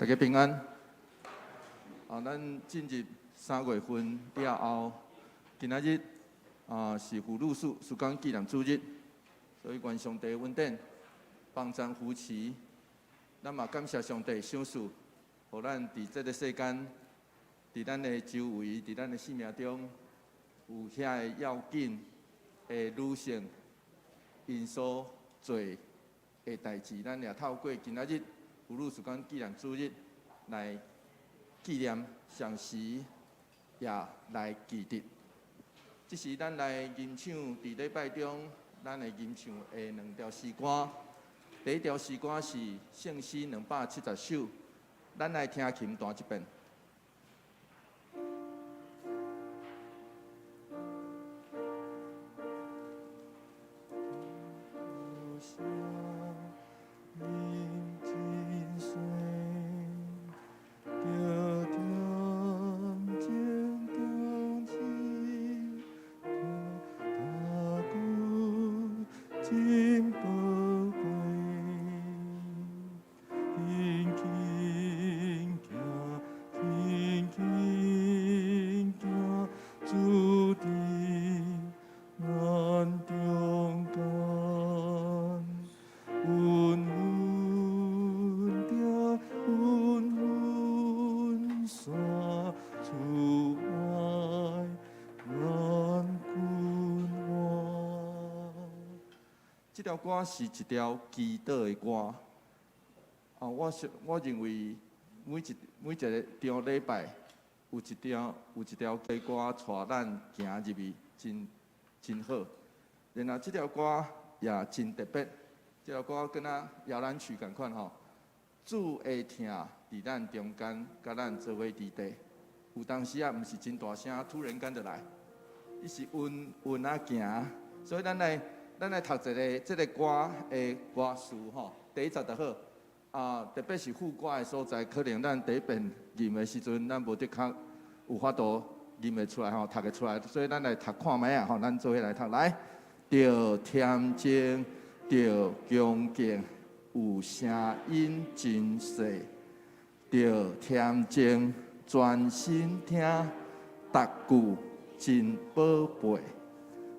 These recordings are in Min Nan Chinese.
大家平安。啊，咱進入3月份了後，今仔日啊是婦女事工紀念主日，所以願上帝恩典幫贊扶持。咱嘛感謝上帝賞賜，予咱佇這个世間，佇咱的周圍，佇咱的生命中，有遐个要緊的女性，𪜶所做的代誌，咱也透過今仔日婦女事工紀念主日來紀念，同時也來記得。這是咱來吟唱佇禮拜中，咱會吟唱的兩條詩歌。第一條詩歌是聖詩270首，咱來聽琴彈一遍。這條歌是一條祈禱的歌。啊，我認為每一個場禮拜有一條歌帶咱行入去，真真好。然後這條歌也真特別，這條歌敢若搖籃曲仝款吼。主的疼佇咱中間，佮咱做伙佇地。有當時啊，毋是真大聲，突然間就來，伊是穩穩仔行，所以咱來讀一个這个歌的歌詞吼，第一節就好。啊，特別是副歌的所在，可能咱第一遍吟的時陣，咱無的確有法度吟會出來吼，讀會出來，所以咱來讀看覓仔吼，咱做伙來讀來。著恬靜，著恭敬，有聲音真細，著恬靜，專心聽，逐句真寶貝。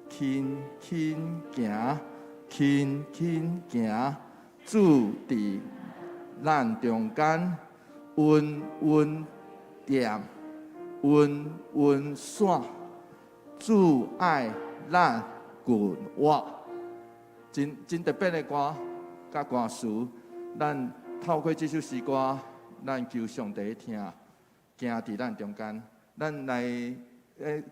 輕輕行，輕輕行，主佇咱中間，穩穩踮，穩穩散，主愛咱緊握。真真特別的歌，佮歌詞，咱透過這首詩歌，咱求上帝疼，行佇咱中間，咱來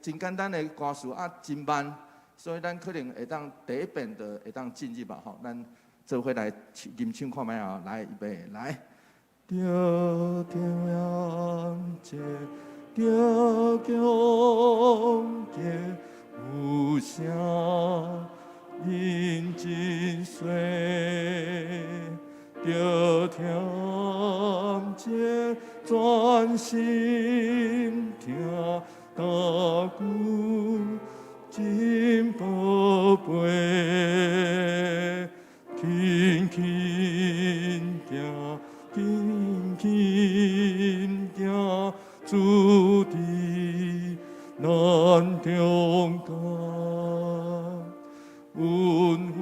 真簡單的歌詞啊，真慢。所以咱可能會當第一遍就會當進入吧吼，咱做伙來吟唱看覓仔，來，預備，來。著恬靜，著恭敬，有聲音真細，著恬靜，專心聽，逐句真寶貝，輕輕行，輕輕行，主佇咱中間，穩穩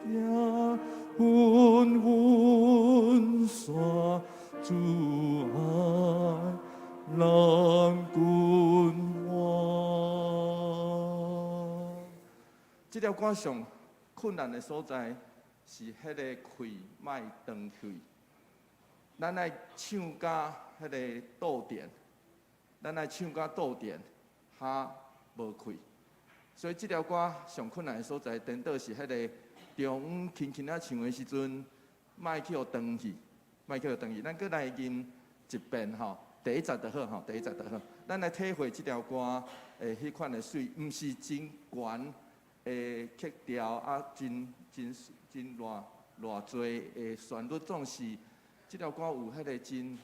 行，穩穩散，主愛咱緊握。這條歌上困難的所在是彼个氣莫斷去，咱愛唱甲彼个逗點，咱愛唱甲逗點，哈無氣。所以這條歌上困難的所在，顛倒是彼个中央輕輕仔唱的時陣，莫去予斷去，莫去予斷去。咱閣來吟一遍吼，第一節就好吼，第一節就好。咱來體會這條歌的彼款的媠，毋是真懸的曲調啊，真真真偌偌濟的旋律，總是這條歌有彼个真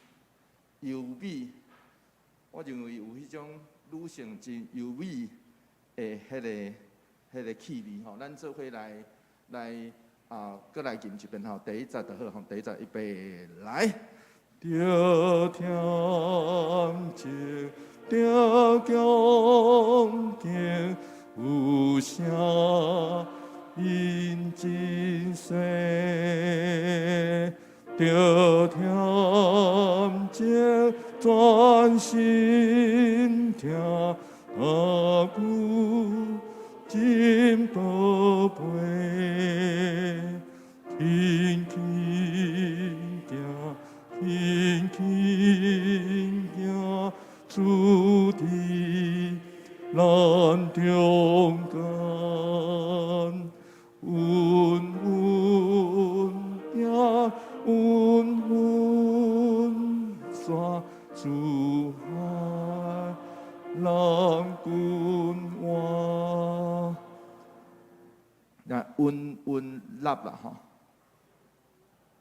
優美。我認為有彼種女性真優美的彼个氣味吼。咱做伙來來啊，閣來吟一遍吼，第一節就好吼，第一節預備來。著恬靜，著恭敬，有聲音真細，著恬靜，專心聽，阿久真寶貝，輕輕行，輕輕行，主佇咱中間，穩穩行，穩穩煞，主愛人君王。來，穩穩立啦吼，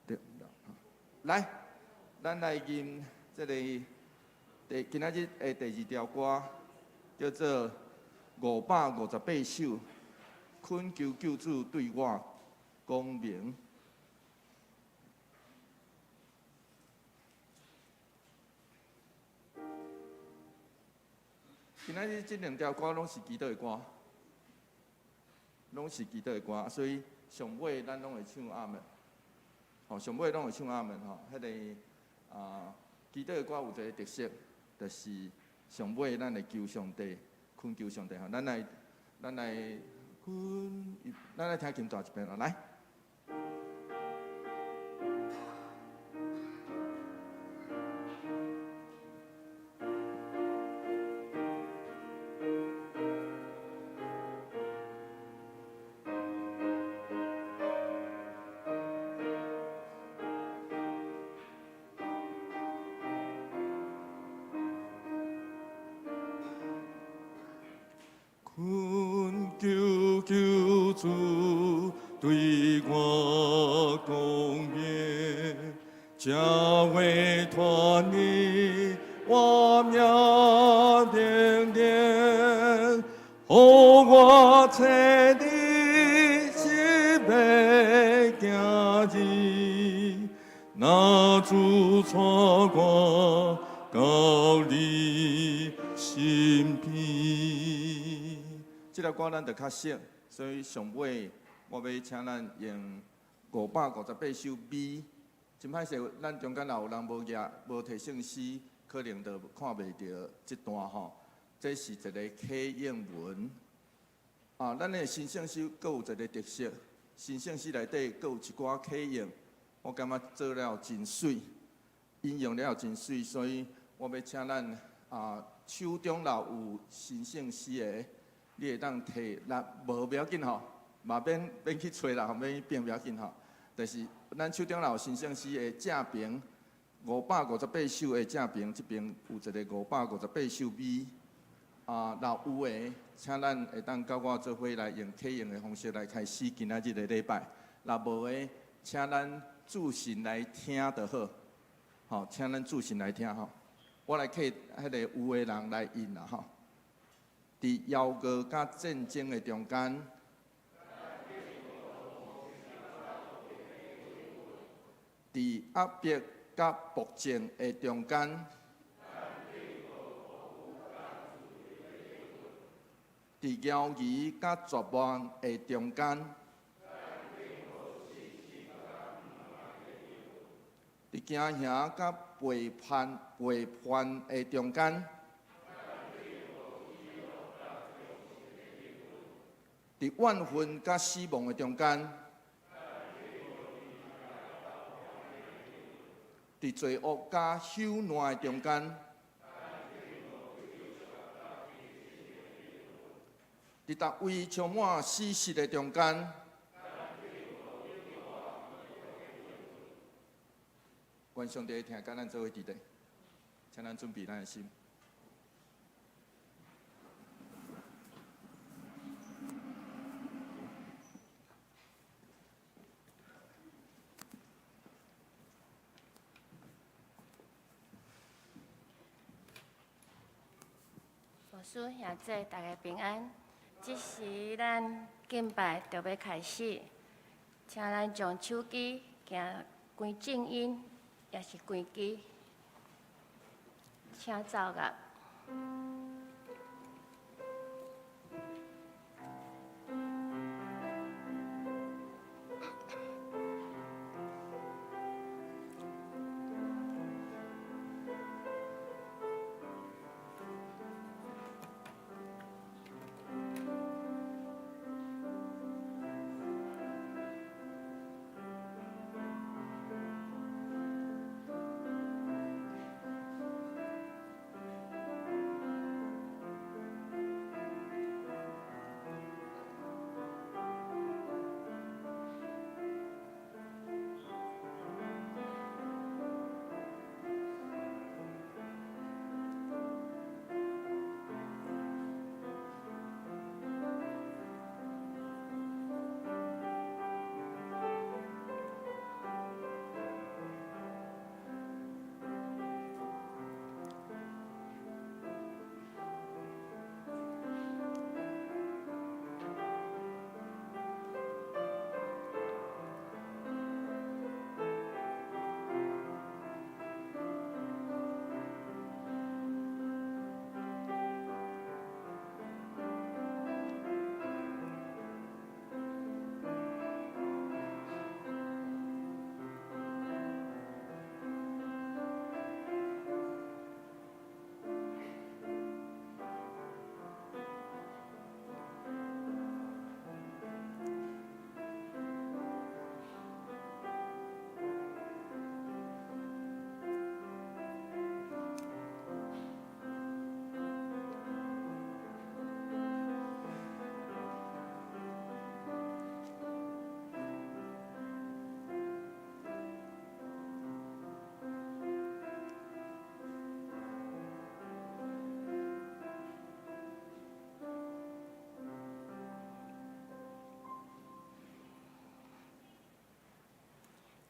對，來，咱來吟這个第今仔日的第二條歌，叫做558首，懇求救主對我講明。今仔日這兩條歌攏是祈禱的歌，攏是祈禱的歌，所以上尾咱攏會唱阿門。吼，上尾攏會唱阿門吼。彼个啊，祈禱的歌有一个特色，就是上尾咱會求上帝，懇求上帝吼。咱來，咱來聽琴彈一遍啦，來。懇求救主對我講明，這話傳你我命定定，予我揣你是欲行字，若主帶我到你身邊。這條歌咱就較熟，所以上尾我欲請咱用558首 B。真歹勢，咱中間若有人無舉、無提聖詩，可能就看袂著這段吼。這是一个啟應文。啊，咱的新聖詩閣有一个特色，新聖詩內底閣有一寡啟應，我感覺做了真媠，引用了真媠，所以我欲請咱啊手中若有新聖詩的，你會當提，若無欲要緊吼，嘛免免去揣啦，免去變欲要緊吼。就是咱手中若有新聖詩的正爿558首的正爿，這邊有一个558首 B。啊，若有的，請咱會當佮我做伙來用啟應的方式來開始今仔日的禮拜。若無的，請咱注神來聽就好。吼，請咱注神來聽吼。我來替彼个有的人來吟啦吼。佇枵餓佮戰爭的中間，佇壓迫佮暴政的中間，佇猶疑佮絕望的中間，佇驚嚇佮背叛背叛的中間，佇怨恨佮死亡的中間，佇罪惡佮朽爛的中間，佇逐位充滿死實的中間，願上帝疼佮咱做伙佇咧，請咱準備咱的心。牧師兄姊，大家平安。這時咱敬拜就欲開始。請咱將手機行關靜音，抑是關機。請奏樂。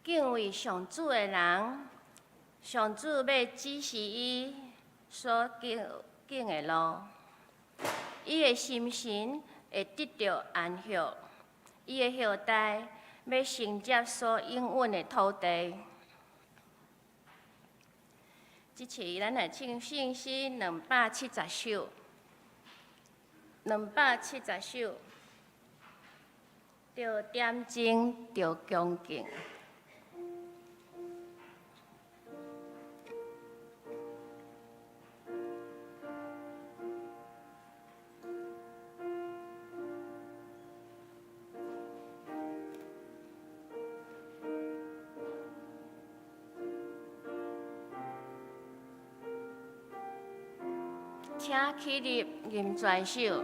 敬畏上主的人，上主欲指示伊所敬敬的路，伊的心神會得著安息，伊的後代欲承接所應允的土地。這次咱來唱聖詩270首，270首，著點鐘，著恭敬。請起立，吟全首。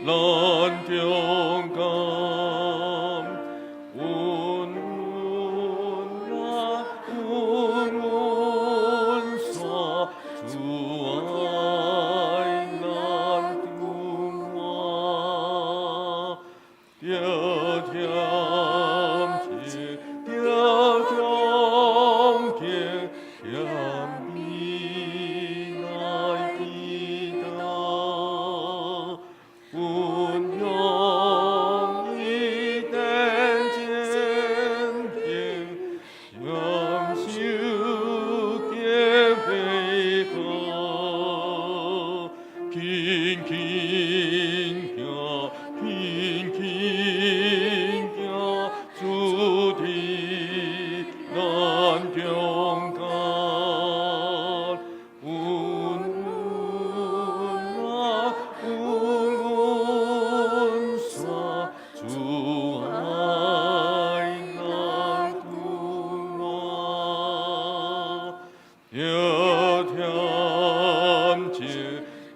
咱中間，阮勤勤行，勤勤行，主佇咱中間。阮阮啊，阮阮山，主愛咱君王。著恬靜，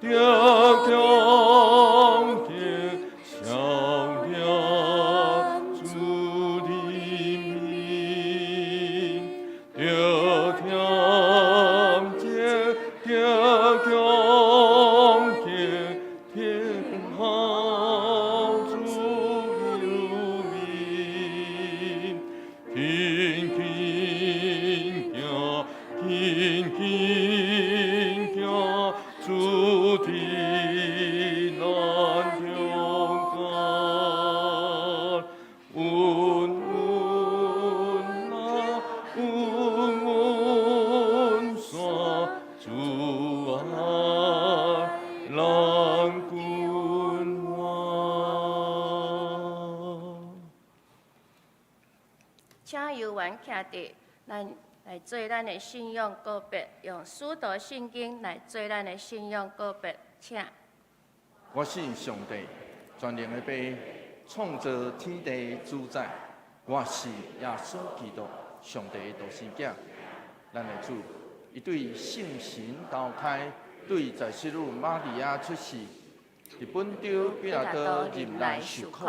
著恭敬，少年主的面。著恬靜，著恭敬，聽候主有面。勤勤行，勤勤行，主佇咱中間。阮阮啊，阮阮山，主愛咱君王。請猶原徛佇，咱來做咱的信仰告白，用使徒信經來做咱的信仰告白，請。我信上帝，全能的父，創造天地主宰。我是耶穌基督，上帝的獨生囝。咱的主，伊對聖神投胎，對在聖女瑪利亞出世，佇本丟彼拉多入內受苦，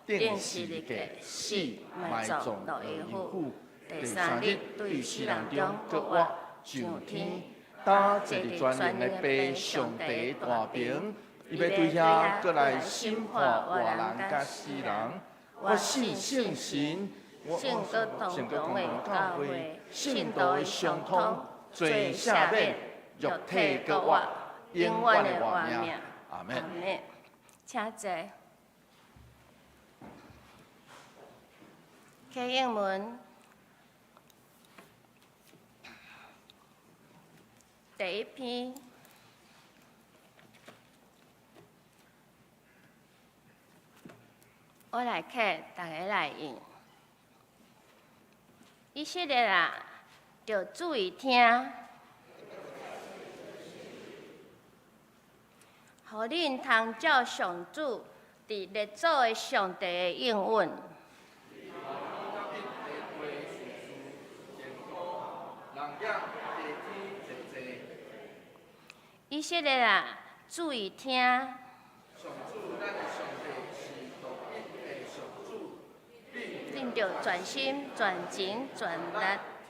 釘十字架死埋葬落陰府，第三日對死人中復活上天，搭坐佇全能的父上帝大爿。伊欲對遐閣來審判活人佮死人。我信聖神，我聖閣聖閣同榮的教會教會，聖徒的相通，罪赦免，肉體閣活，永遠的活命。阿門。阿們。請坐。啟應文第一篇，我來啟，逐家來應。以色列啊，著注意聽，予恁通照上主佇列祖的上帝的應允。以色列啊，注意聽。上主，咱的上帝是獨一的上主。恁著全心、全情、全力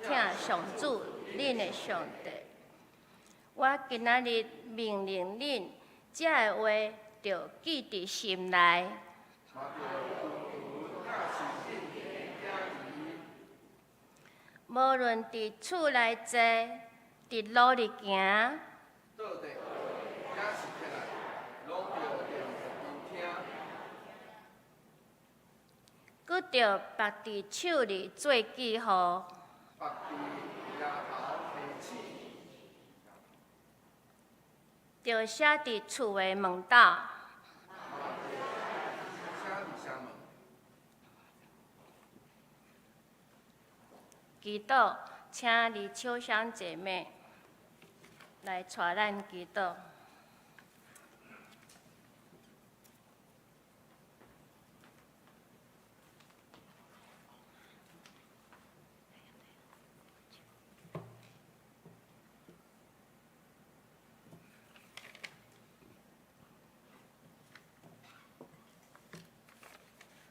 疼上主，恁的上帝。我今仔日命令恁，這个話著記佇心內。無論佇厝內坐，佇路裡行，倒佇，抑是起來，攏著念予𪜶聽。閣著縛佇手裡做記號。縛佇額頭提醒。著寫佇厝的門斗。寫佇城門。祈禱，請李秋香姐妹來帶咱祈禱。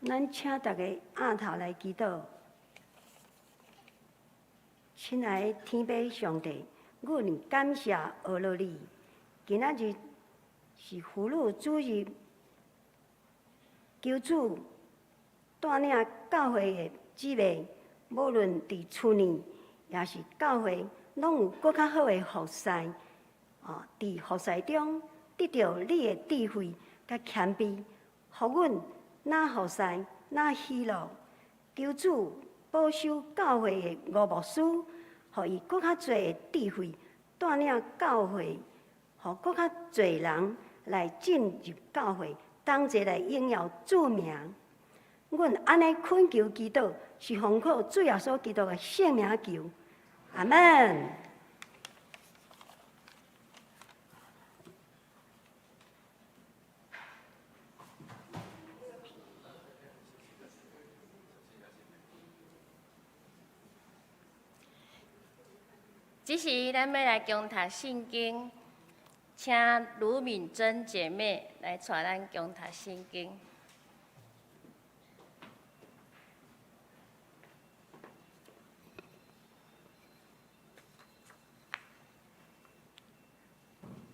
咱請大家仰頭來祈禱。親愛的天父上帝，阮感謝阿樂你。今仔日是婦女主日，求主帶領教會的姊妹，無論佇厝內，抑是教會，攏有閣較好的服侍。哦，佇服侍中得著你的智慧佮謙卑，予阮若服侍若喜樂。求主保守教會的吳牧師，予伊閣較濟的智慧，帶領教會予閣較濟人來進入教會，同齊來榮耀主名。阮按呢懇求祈禱，是奉靠主耶穌基督的聖名求，阿門。這時，咱欲來共讀聖經，請盧敏珍姐妹來帶咱共讀聖經。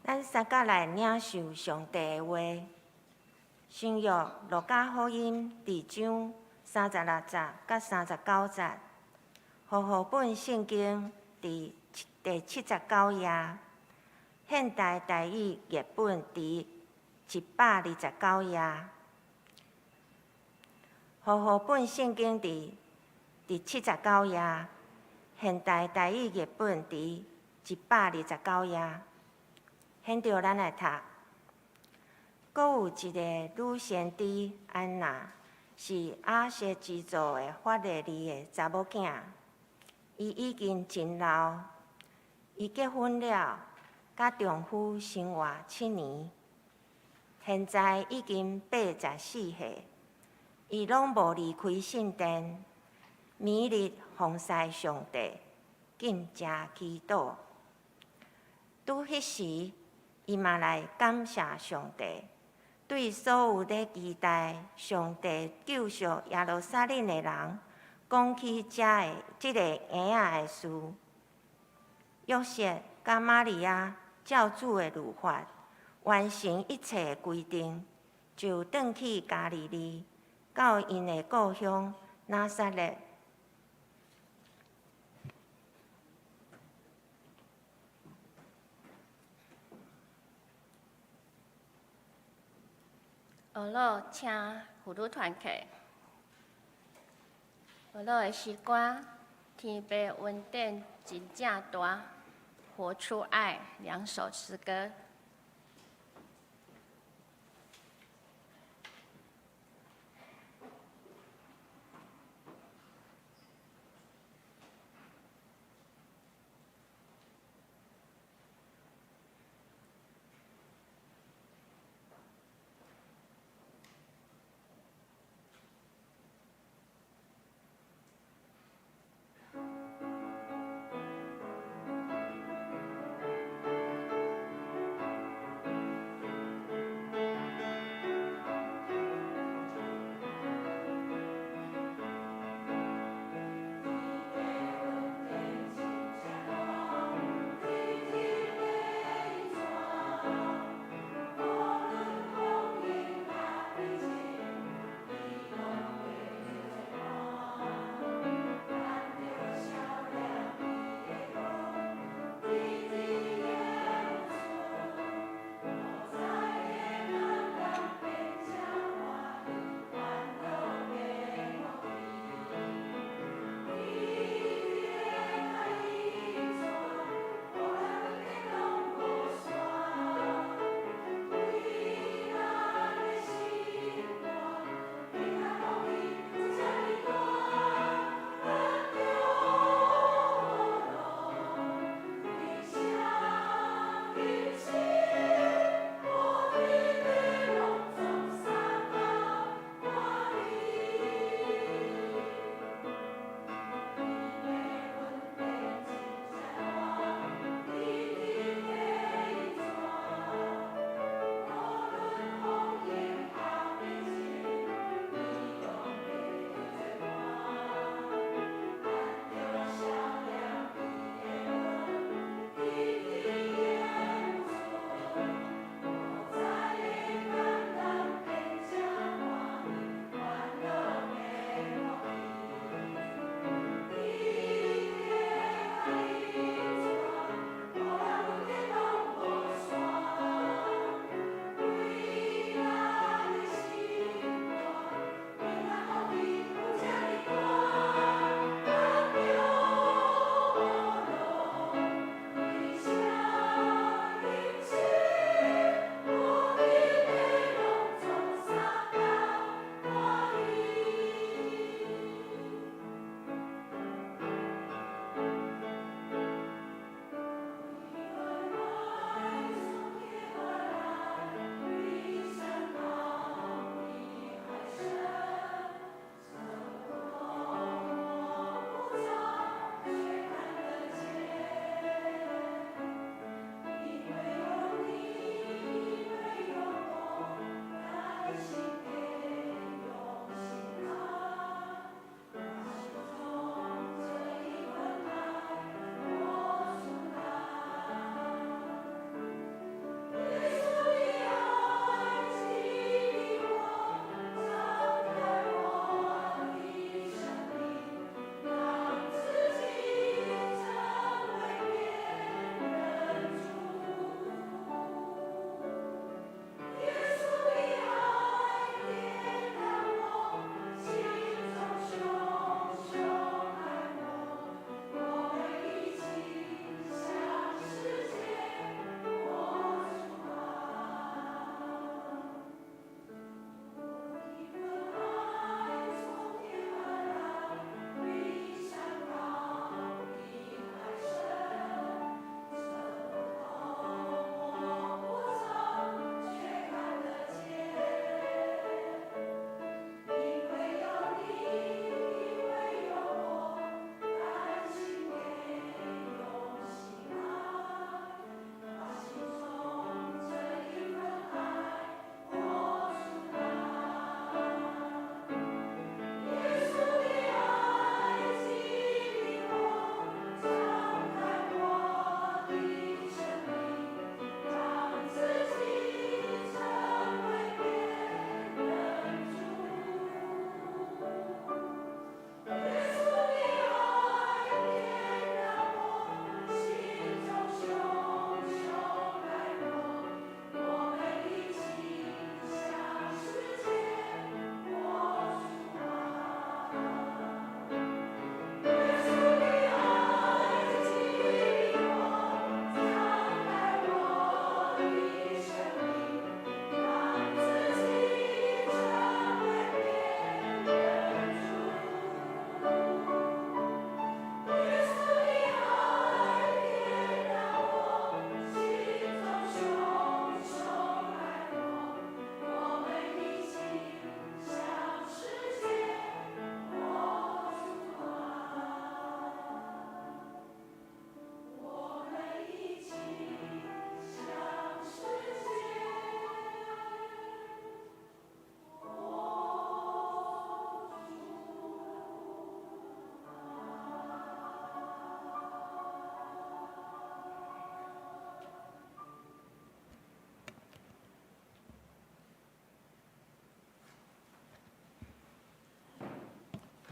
咱三甲來領受上帝的話，新約路加福音二章36節佮39節，和合本聖經佇第79頁，現代台語譯本佇129頁，和合本聖經佇第79頁，現代台語譯本佇129頁。現著咱來讀，閣有一个女先知安娜，是亞設支族的法勒利的查某囝，伊已經真老。伊結婚了，佮丈夫生活7年，現在已經84歲，伊攏無離開聖殿，每日奉事上帝，禁食祈禱。拄彼時，伊嘛來感謝上帝，對所有咧期待上帝救贖耶路撒冷的人，講起這个嬰仔的事。約瑟佮瑪利亞照主的律法，完成一切的規定，就轉去加利利，到𪜶的故鄉拿撒勒。学老請婦女團契，學老的詩歌《天父恩典真正大》，活出愛兩首詩歌。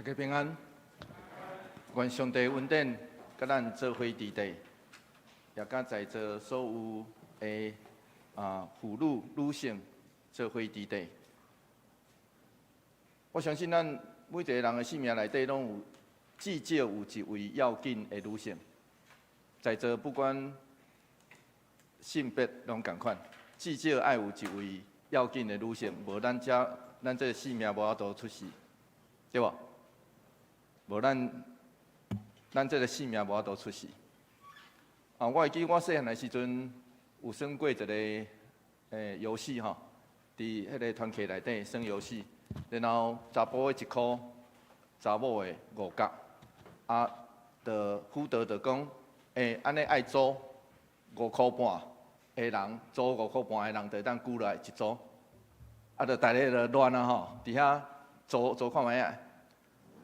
大家平安，願上帝恩典，佮咱做伙佇地，也佮在座所有的婦女、女性做伙佇地。我相信咱每一个人的生命內底，攏有至少有一位要緊的女性，在座不管性別攏仝款，至少愛有一位要緊的女性，無咱遮咱這个生命無法度出世，對無？無咱這个生命無法度出世。我會記我細漢的時陣有耍過一个遊戲吼，佇彼个團契內底耍遊戲，然後查埔的一箍，查某的五角，就輔導就講，按呢愛組五箍半的人，組五箍半的人就會當舉來一組，就大家就亂啊吼，佇遐組組看覓仔。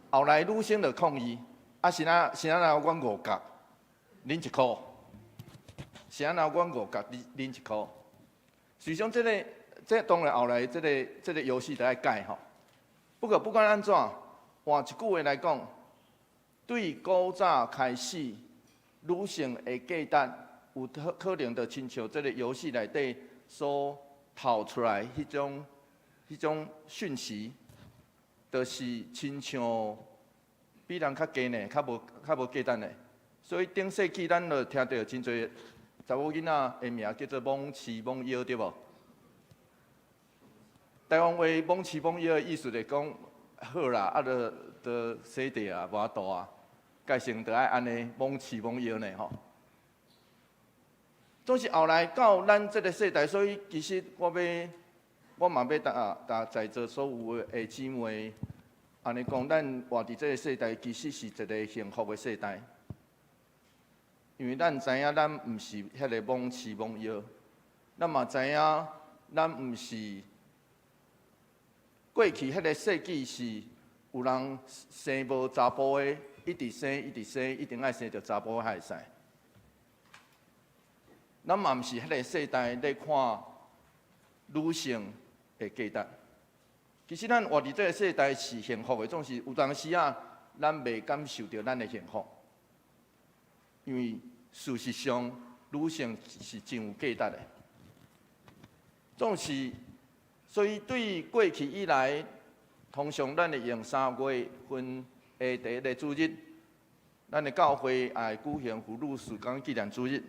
後來女生就抗議，是按怎阮五角，恁一箍，是按怎阮五角，恁一箍。實際上這个，這當然後來這个遊戲就愛改吼。不過不管按怎，換一句話來講，對古早開始，女性的價值有可能就親像這个遊戲內底所透出來彼種訊息。就是親像比人較低呢，較無價值呢。所以頂世紀咱就聽著真濟查某囡仔的名叫做罔飼罔腰，對無？台灣話罔飼罔腰的意思就講好啦，就洗地啊，無法度啊，改成就愛按呢罔飼罔腰呢吼。總是後來到咱這个世代，所以其實我欲。我嘛欲共在座所有的姊妹按呢講，咱活佇這个世代，其實是一个幸福的世代，因為咱知影咱毋是彼个罔飼罔腰，咱嘛知影咱毋是過去彼个世紀是有人生無查埔的，一直生一直生，一定愛生著查埔才會使。咱嘛毋是彼个世代咧看女性的價值。其實咱活佇這个世代是幸福的，總是有當時啊，咱袂感受著咱的幸福，因為事實上女性是真有價值的。總是，所以對過去以來，通常咱會用3月份的第一个主日，咱的教會也會舉行婦女事工紀念主日。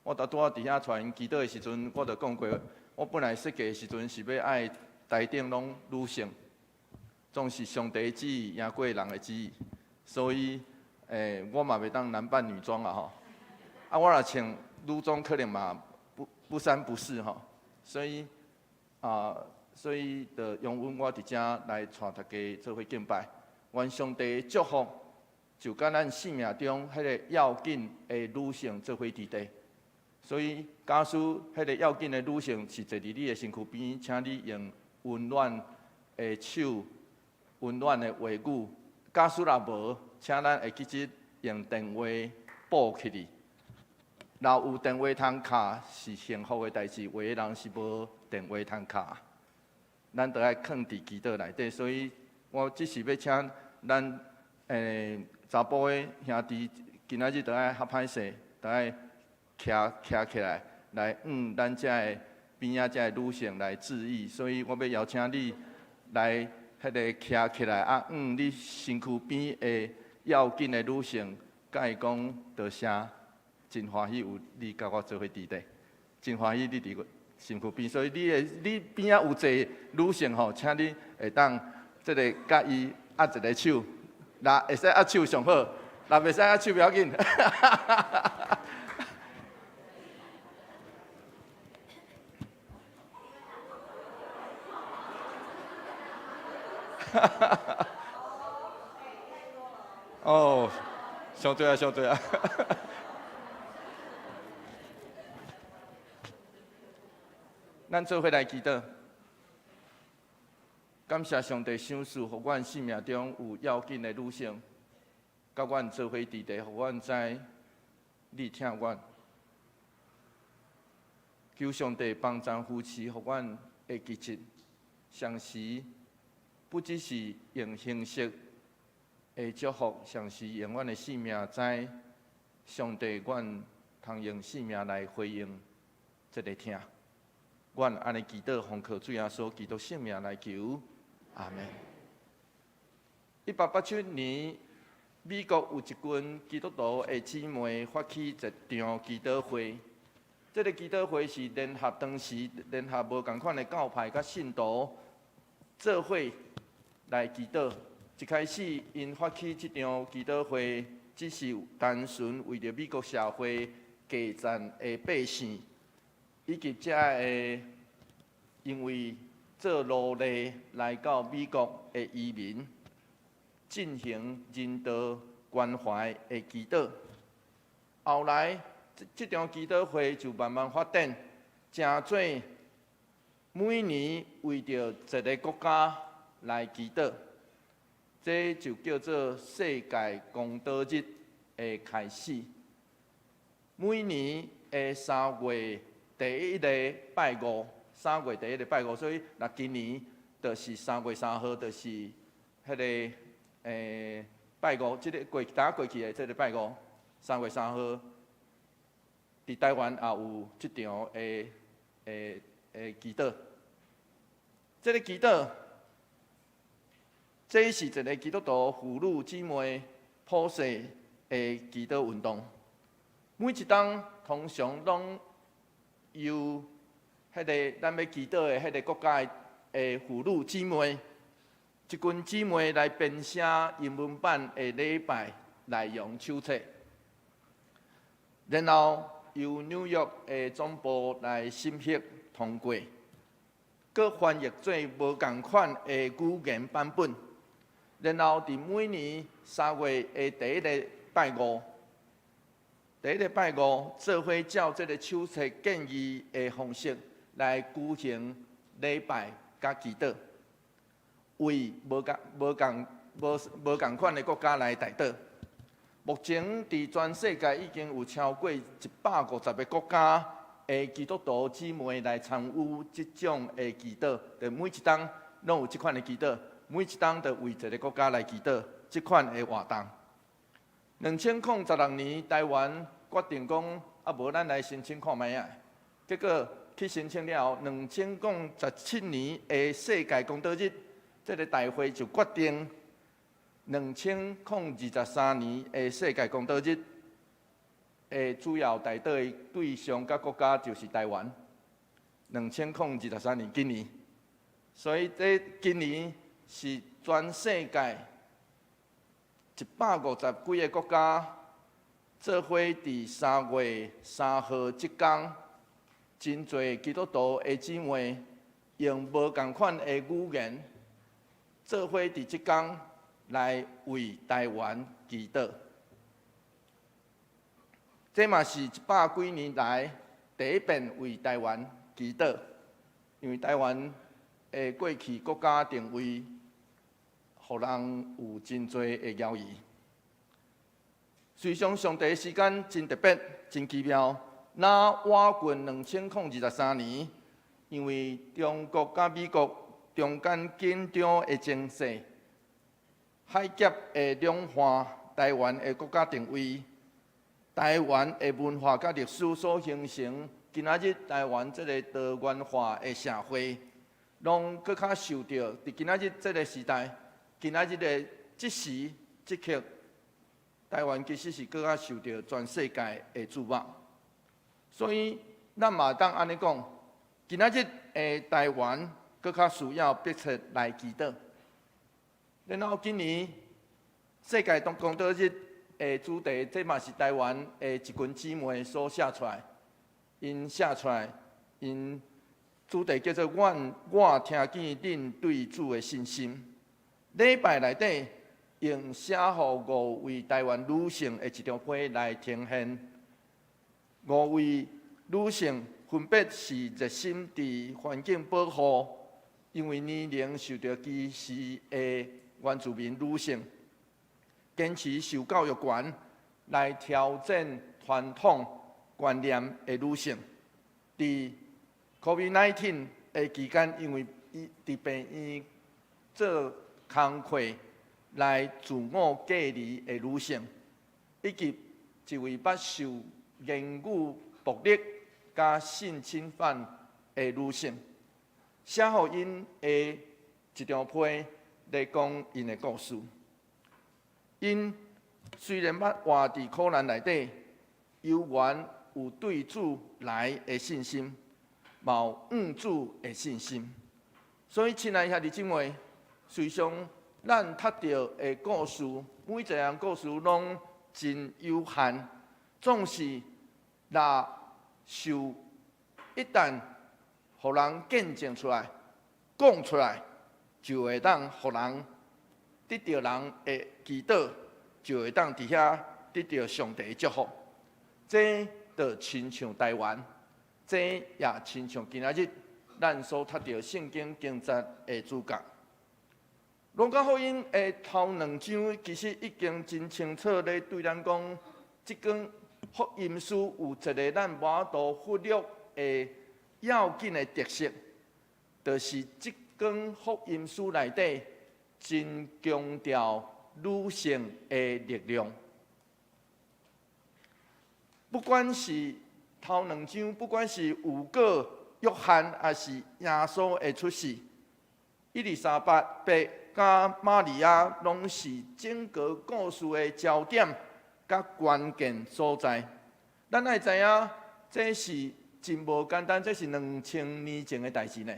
我拄拄仔佇遐帶𪜶祈禱的時陣，我就講過，我本來設計的時陣是欲愛台頂攏女性，總是上帝旨意贏過人的旨意，所以，我嘛袂當男扮女裝啊吼。我若穿女裝可能嘛不三不四吼，所以就容允我佇遮來帶大家做伙敬拜。願上帝祝福，就佮咱生命中彼个要緊的女性做伙佇地。所以，假使彼个要緊的女性是坐佇你的身軀邊，請你用溫暖的手、溫暖的話語。假使若無，請咱會記得用電話報起去。若有電話通敲是幸福的代誌，有的人是無電話通敲，咱著愛囥佇祈禱內底。所以我只是欲請咱查埔的兄弟，今仔日著愛較歹勢，著愛徛起來，來向咱遮的邊仔遮的女性來致意。所以我欲邀請你來彼个徛起來，向你身軀邊的要緊的女性，共伊講多謝，真歡喜有你佮我做伙佇地，真歡喜你佇我身軀邊。所以你邊仔有坐女性吼，請你會當這个佮伊握一个手，若會使握手上好，若袂使握手不要緊。哦，傷濟啊，傷濟啊！咱做伙來祈禱，感謝上帝賞賜，予阮生命中有要緊的女性，佮阮做伙佇地，予阮知你疼阮。求上帝幫贊扶持，予阮會記得，相時不只是用形式的祝福，上是用阮的性命知上帝，阮通用性命來回應這个疼。阮按呢祈禱，奉靠主耶穌基督聖名來求，阿門。1887年，美國有一群基督徒的姊妹發起一場祈禱會。這个祈禱會是聯合當時聯合無仝款的教派佮信徒做伙來祈禱。一開始，𪜶發起這場祈禱會，只是單純為著美國社會低層的百姓，以及遮个因為做奴隸來到美國的移民，進行人道關懷的祈禱。後來，這場祈禱會就慢慢發展，成做每年為著一个國家來祈禱，這就叫做世界公禱日的開始。每年的三月第一個拜五，三月第一個拜五，所以若今年就是3月3號，就是彼个拜五，這个過呾過去的這个拜五，三月三號，佇台灣也有這場的祈禱。這个祈禱，這是一个基督徒婦女姊妹普世的祈禱運動。每一冬通常攏由彼个咱欲祈禱的彼个國家的婦女姊妹，一群姊妹來編寫英文版的禮拜內容手冊，然後由紐約的總部來審核通過，閣翻譯做無仝款的語言版本，然後佇每年三月的第一个拜五，第一个拜五做伙照這个手冊建議的方式來舉行禮拜佮祈禱，為無仝無仝無無仝款的國家來代禱。目前佇全世界已經有超過150個國家的基督徒姊妹來參與這種的祈禱，就每一冬攏有這款的祈禱，每一冬就為一个國家來祈禱這款的活動。2016年，台灣決定講，啊無咱來申請看覓仔，結果去申請了後，2017年的世界公禱日，這个大會就決定，2023年的世界公禱日的主要代禱的對象佮國家就是台灣。2023年今年，所以這今年是全世界150幾个國家做伙佇3月3號這工，真濟基督徒的姊妹用無仝款的語言做伙佇這工來為台灣祈禱。這嘛是一百幾年來第一遍為台灣祈禱，因為台灣的過去國家定位，予人有真濟的猶疑。隨想上帝的時間真特別、真奇妙。那晚近2023年，因為中國佮美國中間緊張的情勢，海峽的兩岸，台灣的國家定位，台灣的文化佮歷史所形成，今仔日台灣這个多元化的社會，攏閣較受著佇今仔日這个時代，今仔日的這時這刻，台灣其實是閣較受著全世界的矚目。所以，咱嘛會當按呢講，今仔日的台灣閣較需要迫切來祈禱。然後今年世界公禱日的主題，這嘛是台灣的一群姊妹所寫出來，𪜶寫出來，𪜶主題叫做“阮我聽見恁對主的信心”。禮拜內底用寫予五位台灣女性的一張批來呈現。五位女性分別是熱心佇環境保護，因為年齡受著歧視的原住民女性，堅持受教育權來挑戰傳統觀念的女性，佇 COVID-19 的期間，因為伊佇病院做工課，來自我隔離的女性，以及一位捌受言語暴力佮性侵犯的女性，寫予𪜶的一張批來講𪜶的故事。𪜶雖然捌活佇苦難內底，猶原有對主來的信心，嘛有向主的信心。所以，親愛兄弟姊妹，隨常咱讀著的故事，每一項故事攏真有限，總是若受一旦予人見證出來、講出來，就會當予人得著人的祈禱，就會當佇遐得著上帝的祝福。這就親像台灣，這也親像今仔日咱所讀著聖經經節的主角。路加福音的頭兩章其實已經真清楚咧對咱講，這卷福音書有一個咱無法度忽略的要緊的特色，就是這卷福音書內底真強調女性的力量。不管是頭兩章，不管是有過約翰，抑是耶穌的出世，伊麗莎白佮瑪利亞，攏是整個故事的焦點佮關鍵所在。咱愛知影，這是真無簡單，這是2000年前的代誌呢。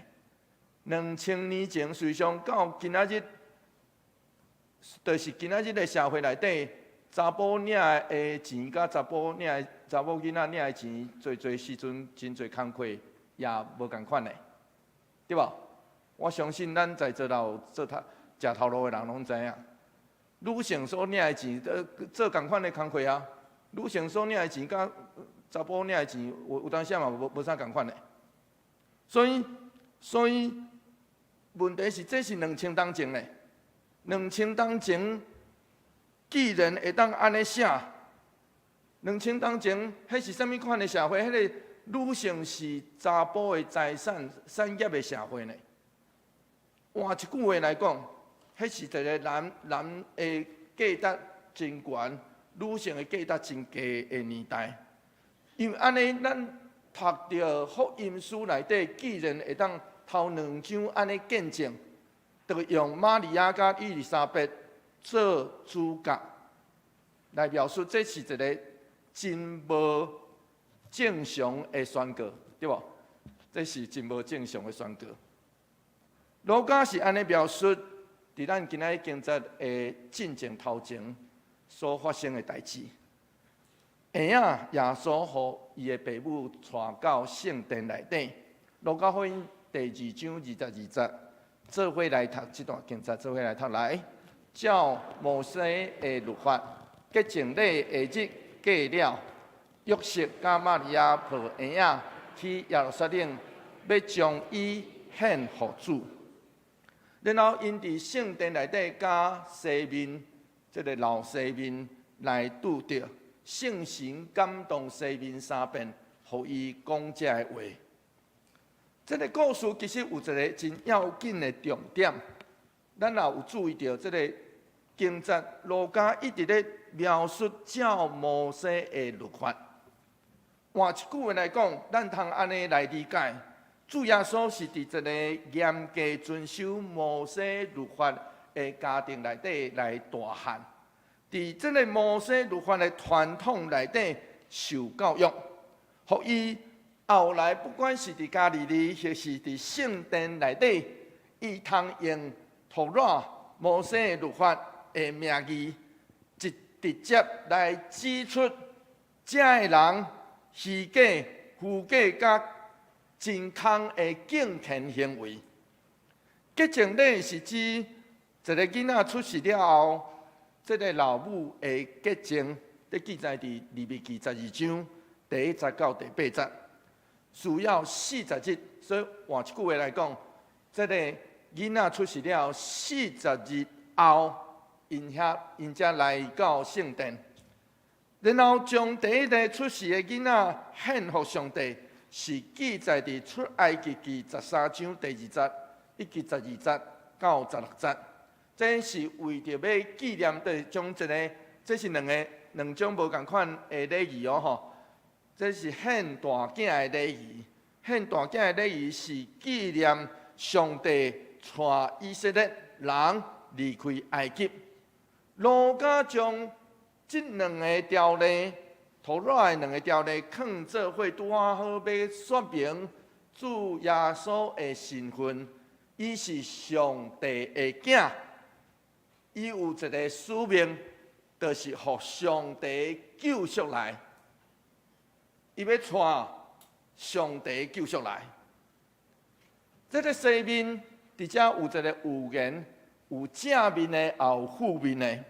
兩千年前，事實上到今仔日，就是今仔日的社會內底，查埔領的錢佮查埔領的查某囡仔領的錢，濟濟時陣真濟工課也無仝款的，對無？我相信咱在座有做頭食頭路的人攏知影，女性所領的錢，做仝款的工課啊，女性所領的錢佮查埔領的錢，有當時嘛無啥仝款的。所以問題是，這是兩千冬前的，兩千冬前既然會當按呢寫，兩千冬前，彼是啥物款的社會？彼個女性是查埔的財產產業的社會呢？換一句話來講，彼是一個男男的價值真懸，女性的價值真低的年代。因為按呢，咱讀著福音書內底，既然會當頭兩章按呢見證，就用瑪利亞佮伊麗莎白做主角來描述，這是一個真無正常的宣告，對無？這是真無正常的宣告。路加是按呢描述，佇咱今仔日經節的進前頭前所發生的代誌。嬰仔耶穌予伊的爸母帶到聖殿內底。路加福音第二章22節，做伙來讀這段經節，做伙來讀來。照摩西的律法，潔淨禮的日過了，約瑟佮瑪利亞抱嬰仔去耶路撒冷，欲將伊獻予主。然後𪜶佇聖殿內底佮西面，這個老西面來拄著，聖神感動西面三遍，予伊講這个話。這個故事其實有一個真要緊的重點，咱若有注意著這個經節，路加一直咧描述照摩西的律法。換一句話來講，咱通按呢來理解，主耶穌是佇一個嚴格遵守摩西律法的家庭內底來大漢，佇這個摩西律法的傳統內底受教育，予伊後來不管是佇加利利，或是佇聖殿內底，伊通用托拉摩西的律法的名義，直直接來指出這个人虛假、虛假佮真空的敬虔行為。潔淨禮是指一個囡仔出世了後，這個老母的潔淨，咧記載佇利未記12章第1節到第8節，需要四十日。所以換一句話來講，這個囡仔出世了後四十日後，𪜶遐𪜶才來到聖殿，然後將第一個出世的囡仔獻予上帝，是記載佇出埃及記13章第2節以及12節到16節。這是為著欲紀念，就是將一个，這是兩个兩種無仝款的禮儀哦吼。這是獻大囝的禮儀，獻大囝的禮儀是紀念上帝帶以色列人離開埃及。路加將這兩个條例，托拉的兩个條例，囥做伙，拄仔好欲說明主耶穌的身份，伊是上帝的囝，伊有一个使命，就是予上帝救贖來。伊欲帶上帝救贖來。這个西面佇遮有一个預言，有正面的，也有負面的。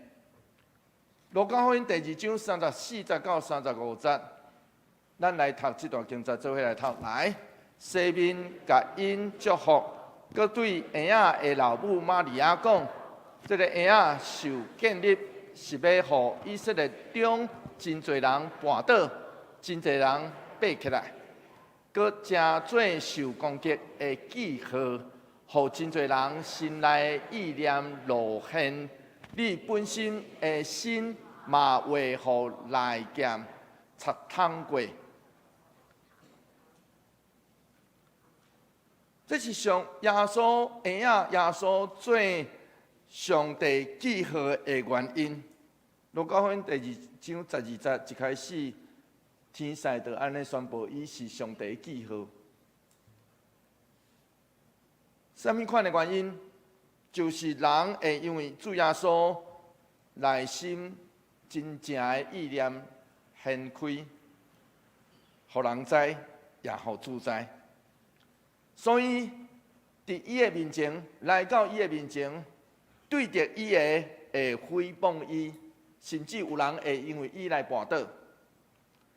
路加福音第二章34節到35節，咱來讀這段經節，做伙來讀。來，西面共𪜶祝福，閣對嬰仔的老母瑪利亞講：這个嬰仔受建立，是欲予以色列中真濟人跋倒，真濟人爬起來，閣成做受攻擊的記號，予真濟人心內意念露現。你本身的身嘛會予利劍插捅過。這是上耶穌嬰仔耶穌做上帝記號的原因。路加福音第二章12節一開始，天使就按呢宣布，伊是上帝記號。啥物款的原因？就是人會因為主耶穌內心真正的意念掀開，予人知，也予主知。所以，佇伊的面前，來到伊的面前，對著伊的會誹謗伊，甚至有人會因為伊來跋倒。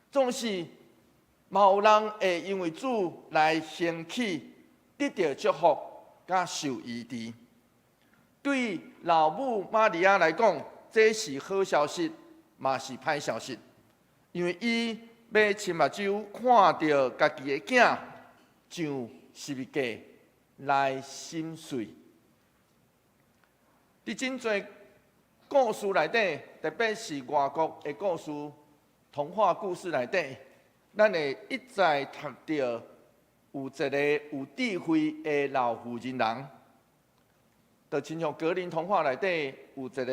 總是，嘛有人會因為主來興起，得著祝福，佮受醫治。對老母瑪利亞來講，這是好消息，嘛是歹消息，因為伊欲親目睭看著家己的囝上十字架來心碎。佇真濟故事內底，特別是外國的故事、童話故事內底，咱會一再讀著有一个有智慧的老婦人人，就親像格林童話內底有一个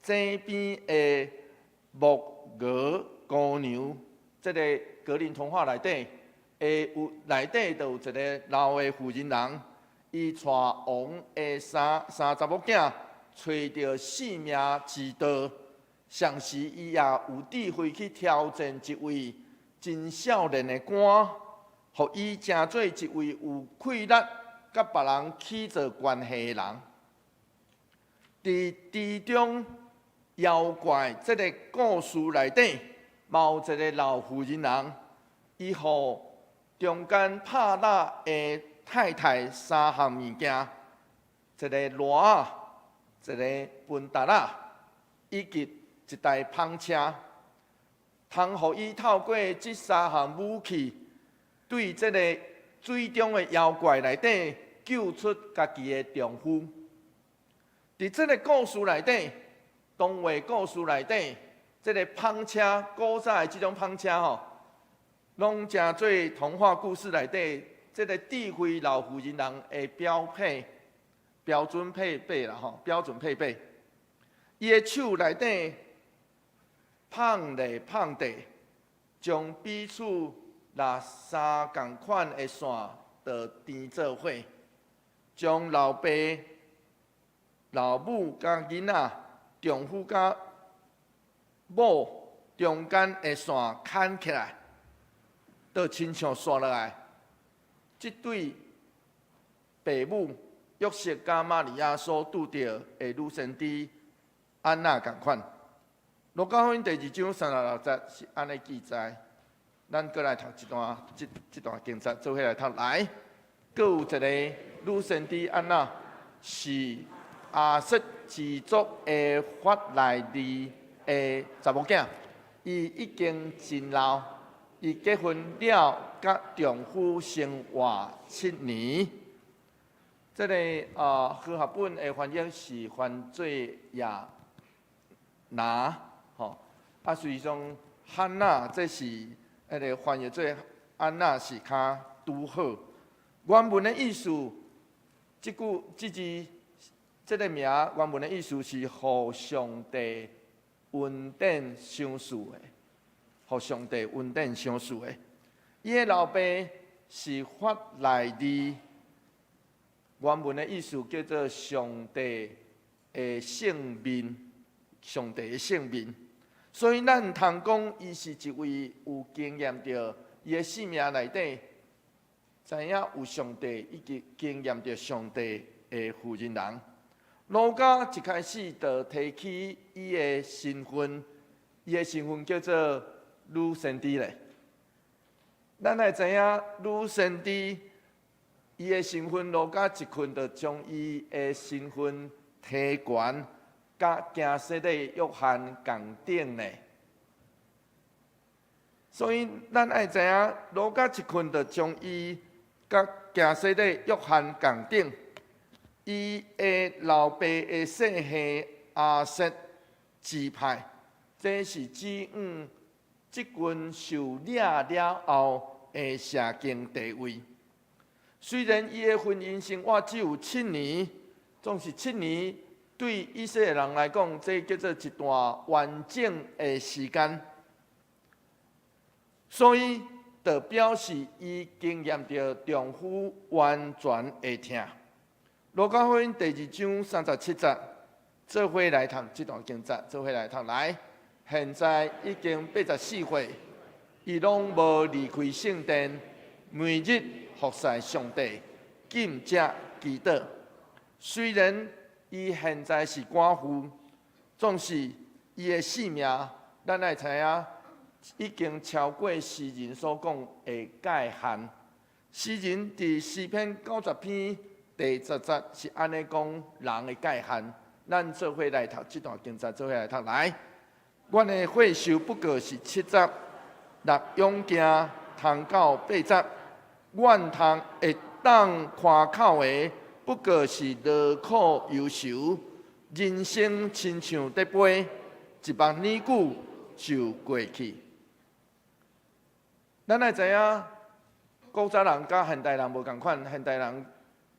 井邊的木鵝姑娘，這个格林童話內底會有內底就有一个老的婦人人，伊帶王的三三查某囝揣著性命之道，同時伊也有智慧去挑戰一位真少年的官，予伊成做一位有氣力佮別人起做關係的人。佇池中妖怪這个故事內底，嘛有一个老婦人人，伊予中間拍獵的太太三項物件，一个籮仔，一个盆沓仔，以及一台舫車，通予伊透過這三項武器，對這个水中的妖怪內底救出家己的丈夫。佇這个故事內底，童話故事內底，這个舫車，古早的這種舫車吼，攏成做童話故事內底這个智慧老婦人人的標配、標準配備啦吼，標準配備。伊的手內底碰來碰地，將彼此抐三仝款的線就纏做伙，將老爸、老母佮囡仔、丈夫佮某中間的線牽起來，就親像紲落來。這對爸母約瑟佮瑪利亞所拄著的女先知按那仝款。路加福音第二章36節是按呢記載。咱閣來讀一段，這這段經節，做伙來讀來。閣有一个女先知按那，是亞設支族的法內利的查某囝，伊已經真老，伊結婚了，佮丈夫生活7年。這个啊，和合本的翻譯是翻做亞拿，吼。啊，實際上漢娜這是彼个翻譯做安娜是較拄好。原文的意思，這句這字這个名原文的意思是予上帝恩典賞賜的，予上帝恩典賞賜的。伊的老爸是法內利。原文的意思叫做上帝的聖面，上帝的聖面。所以咱通講，伊是一位有經驗著伊的生命內底，知影有上帝以及經驗著上帝的婦人人。路加一開始就提起伊的身份，伊的身份叫做女先知咧。咱來知影女先知。伊的身份，路加一困就將伊的身份提懸，佮行洗禮約翰仝等咧。所以咱愛知影，路加一困就將伊佮行洗禮約翰仝等。伊的老爸的姓氏亞設支派，這是指向這群受領了後的社經地位。雖然伊的婚姻生活只有七年，總是七年對以色列人來講，這叫做一段完整的時間。所以，就表示伊經驗著丈夫完全的疼。路加福音第二章37節，做伙來讀這段經節，做伙來讀來。現在已經84歲，伊攏無離開聖殿，每日服侍上帝，禁食祈禱。雖然伊現在是寡婦，總是伊的性命，咱愛知影已經超過詩人所講的界限。詩人佇詩篇90篇第10節是按呢講人的界限。咱做伙來讀這段經節，做伙來讀來。阮的歲壽不過是70，若勇健通到80。阮通會當誇口的，不過是勞苦憂愁。人生親像咧飛，一目年久就過去。咱愛知影，古早人佮現代人無仝款，現代人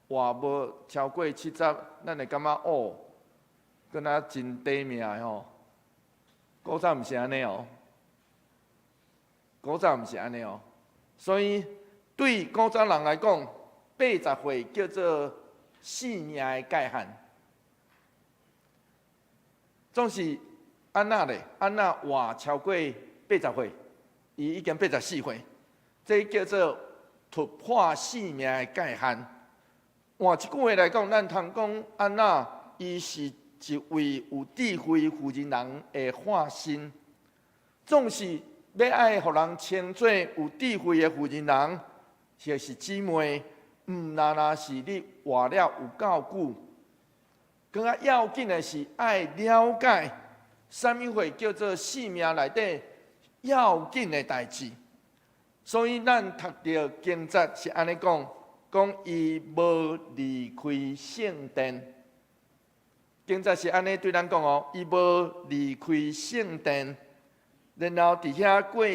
活無超過七十，咱會感覺哦，敢若真短命的吼。古早毋是按呢哦，古早毋是按呢哦，所以對古早人來講，80歲叫做性命的界限。總是按那咧，按那活超過八十歲，伊已經84歲，這叫做突破性命的界限。換一句話來講，咱通講按那，伊是一位有智慧婦人人的化身。總是欲愛予人稱做有智慧的婦人人，或是姊妹，毋但若是你活了有夠久，更較要緊的是愛了解啥物貨叫做性命內底要緊的代誌。所以咱讀著經節是按呢講，講伊無離開聖殿。經節是按呢對咱講哦，伊無離開聖殿，然後佇遐過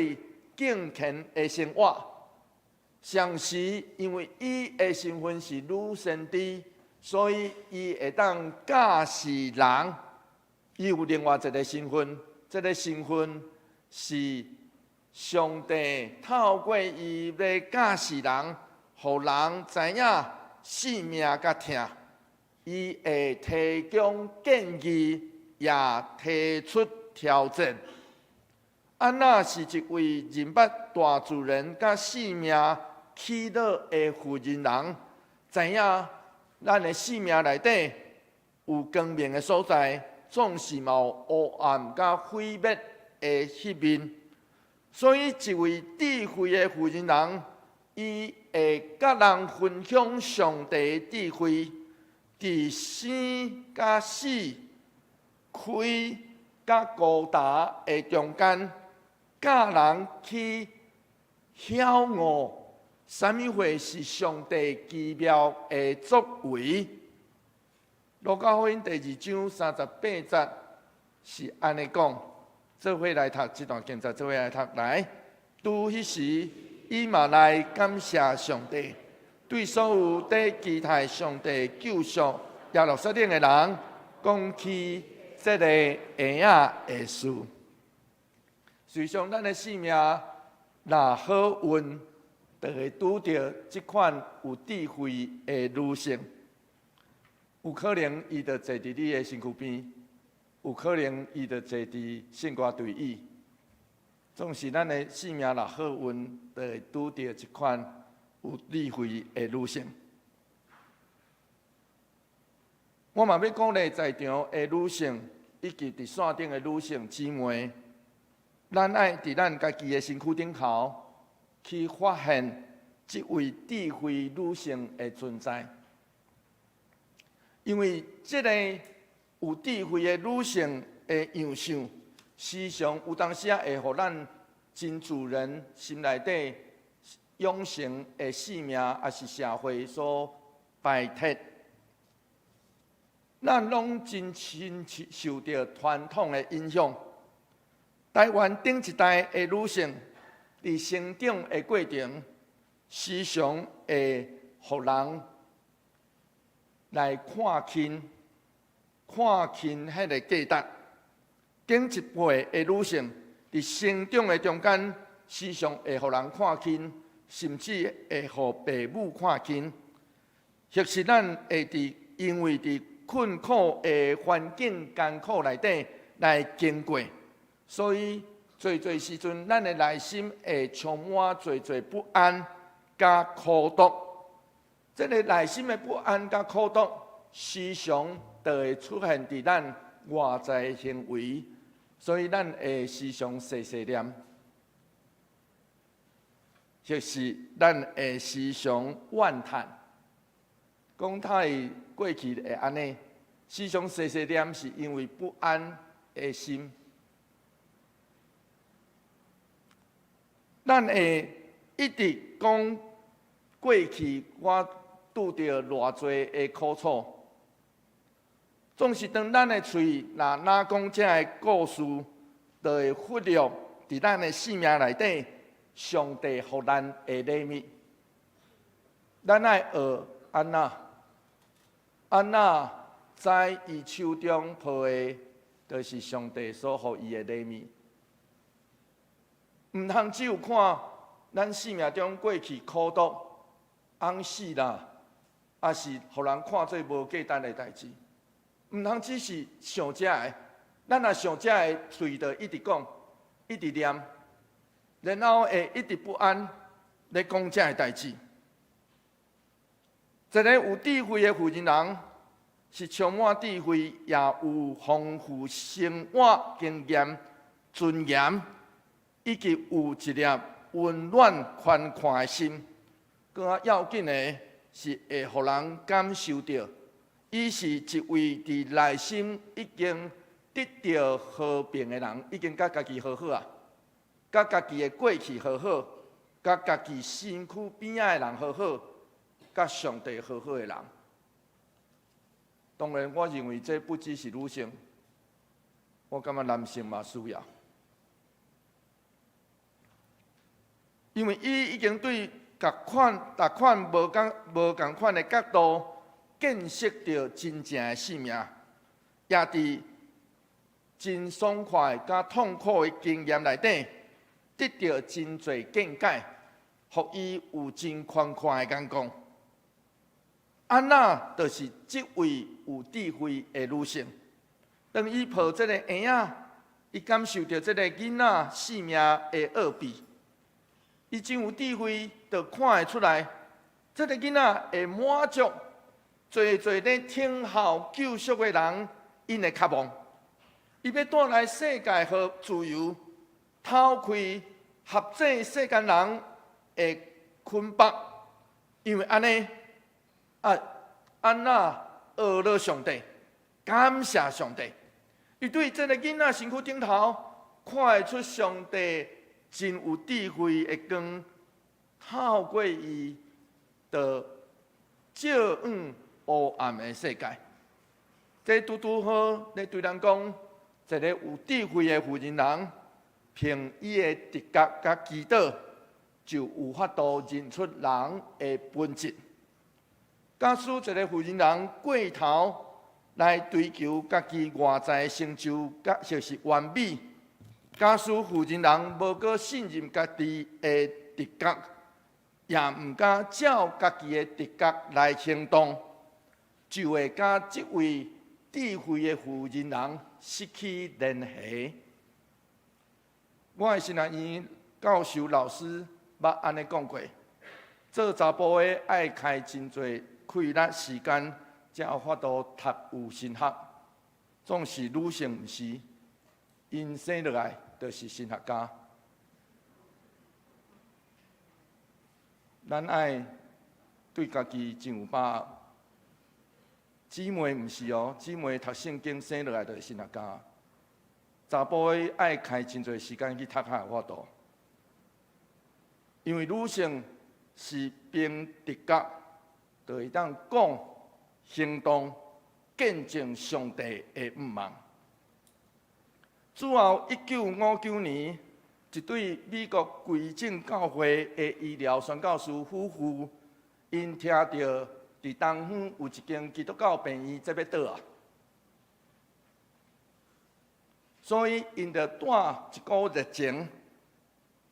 敬虔的生活。同時，因為伊的身份是女先知，所以伊會當教示人。伊有另外一个身份，這个身份是上帝透過伊欲教示人，予人知影性命佮疼。伊會提供建議，也提出挑戰。按那是一位認捌大自然佮性命起落的婦人人，知影咱的性命內底有光明的所在，總是嘛有黑暗佮毀滅的彼面。所以，一位智慧的婦人人，伊會佮人分享上帝的智慧，佇生佮死、開佮高達的中間，教人去曉悟。啥物貨是上帝奇妙的作為？路加福音第二章三十八節是按呢講，做伙來讀這段經節，做伙來讀來。拄彼時，伊嘛來感謝上帝，對所有佇期待上帝救贖耶路撒冷的人，講起這个嬰仔的事。事實上，咱的生命若好運，就會拄著這款有智慧的女性。有可能伊就坐佇你的身軀邊，有可能伊就坐佇聖歌隊椅。總是咱的生命若好運，就會拄著這款有智慧的女性。我嘛欲鼓勵在場的女性，以及佇線頂的女性姊妹，咱愛佇咱家己的身軀頂頭去發現這位智慧女性的存在。因為這个有智慧的女性的樣相，時常有當時仔會予咱真自然心內底養成的性命，抑是社會所排斥。咱攏真深受著傳統的影響。台灣頂一代的女性，佇成長的過程，時常會予人來看輕，看輕彼个價值。頂一輩的女性，佇成長的中間，時常會予人看輕，甚至會予父母看輕，或是咱會佇因為佇困苦的環境艱苦內底來經過，所以濟濟時陣，咱的內心會充滿濟濟不安佮苦毒。這个內心的不安佮苦毒，時常就會出現佇咱外在的行為，所以咱會時常細細念，或是咱會時常怨嘆，講他會過去會按呢，時常細細念是因為不安的心。咱會一直講過去我拄著偌濟的苦楚，總是當咱的喙若若講這个故事，就會忽略佇咱的生命內底，上帝予咱的禮物。咱愛學按那，按那知伊手中抱的，就是上帝所予伊的禮物。毋通只有看咱生命中過去苦毒、尪死啦，抑是予人看做無價值的代誌。毋通只是想這个，咱若想這个，喙就一直講，一直念，然後會一直不安咧講這个代誌。一个有智慧的婦人人，是充滿智慧，也有豐富生活經驗、尊嚴，以及有一粒溫暖寬闊的心。閣較要緊的是，會予人感受著，伊是一位佇內心已經得著和平的人，已經佮家己和好啊，佮家己的過去和好，佮家己身軀邊仔的人和好，佮上帝和好的人。當然，我認為這不只是女性，我感覺男性嘛需要，因為伊已經對各款、逐款無仝無仝款的角度見識著真正的生命，也佇真爽快佮痛苦的經驗內底，得著真濟見解，予伊有真寬闊的眼光。按那就是這位有智慧的女性，當伊抱這个嬰仔，伊感受著這个囡仔生命的奧秘，伊真有智慧，就看會出來，這个囡仔會滿足濟濟咧等候救贖的人𪜶的渴望。伊欲帶來世界予自由，拋開合制世間人的捆綁，因為按呢。啊，按那學了上帝，感謝上帝。伊對這个囡仔身軀頂頭看會出上帝真有智慧的光，透過伊，就照向烏暗的世界。這拄拄好咧對咱講，一个有智慧的婦人人，憑伊的直覺佮祈禱，就有法度認出人的本質。假使一个婦人人過頭來追求家己外在的成就，佮就是完美。假使婦人人無閣信任家己的直覺，也毋敢照家己的直覺來行動，就會佮這位智慧的婦人人失去聯繫。我的神學院教授老師捌按呢講過，做查埔的愛開真濟氣力時間，才有法度讀有神學。總是女性毋是，𪜶生落來就是神學家。咱愛對家己真有把握。姊妹毋是哦，姊妹讀聖經生落來就是神學家。查埔的愛開真濟時間去讀較有法度，因為女性是憑直覺，就會當講、行動、見證上帝的向望。之後，1959年，一對美國歸正教會的醫療宣教師夫婦，𪜶聽著佇東方有一間基督教病院這欲倒啊，所以𪜶就帶一股熱情，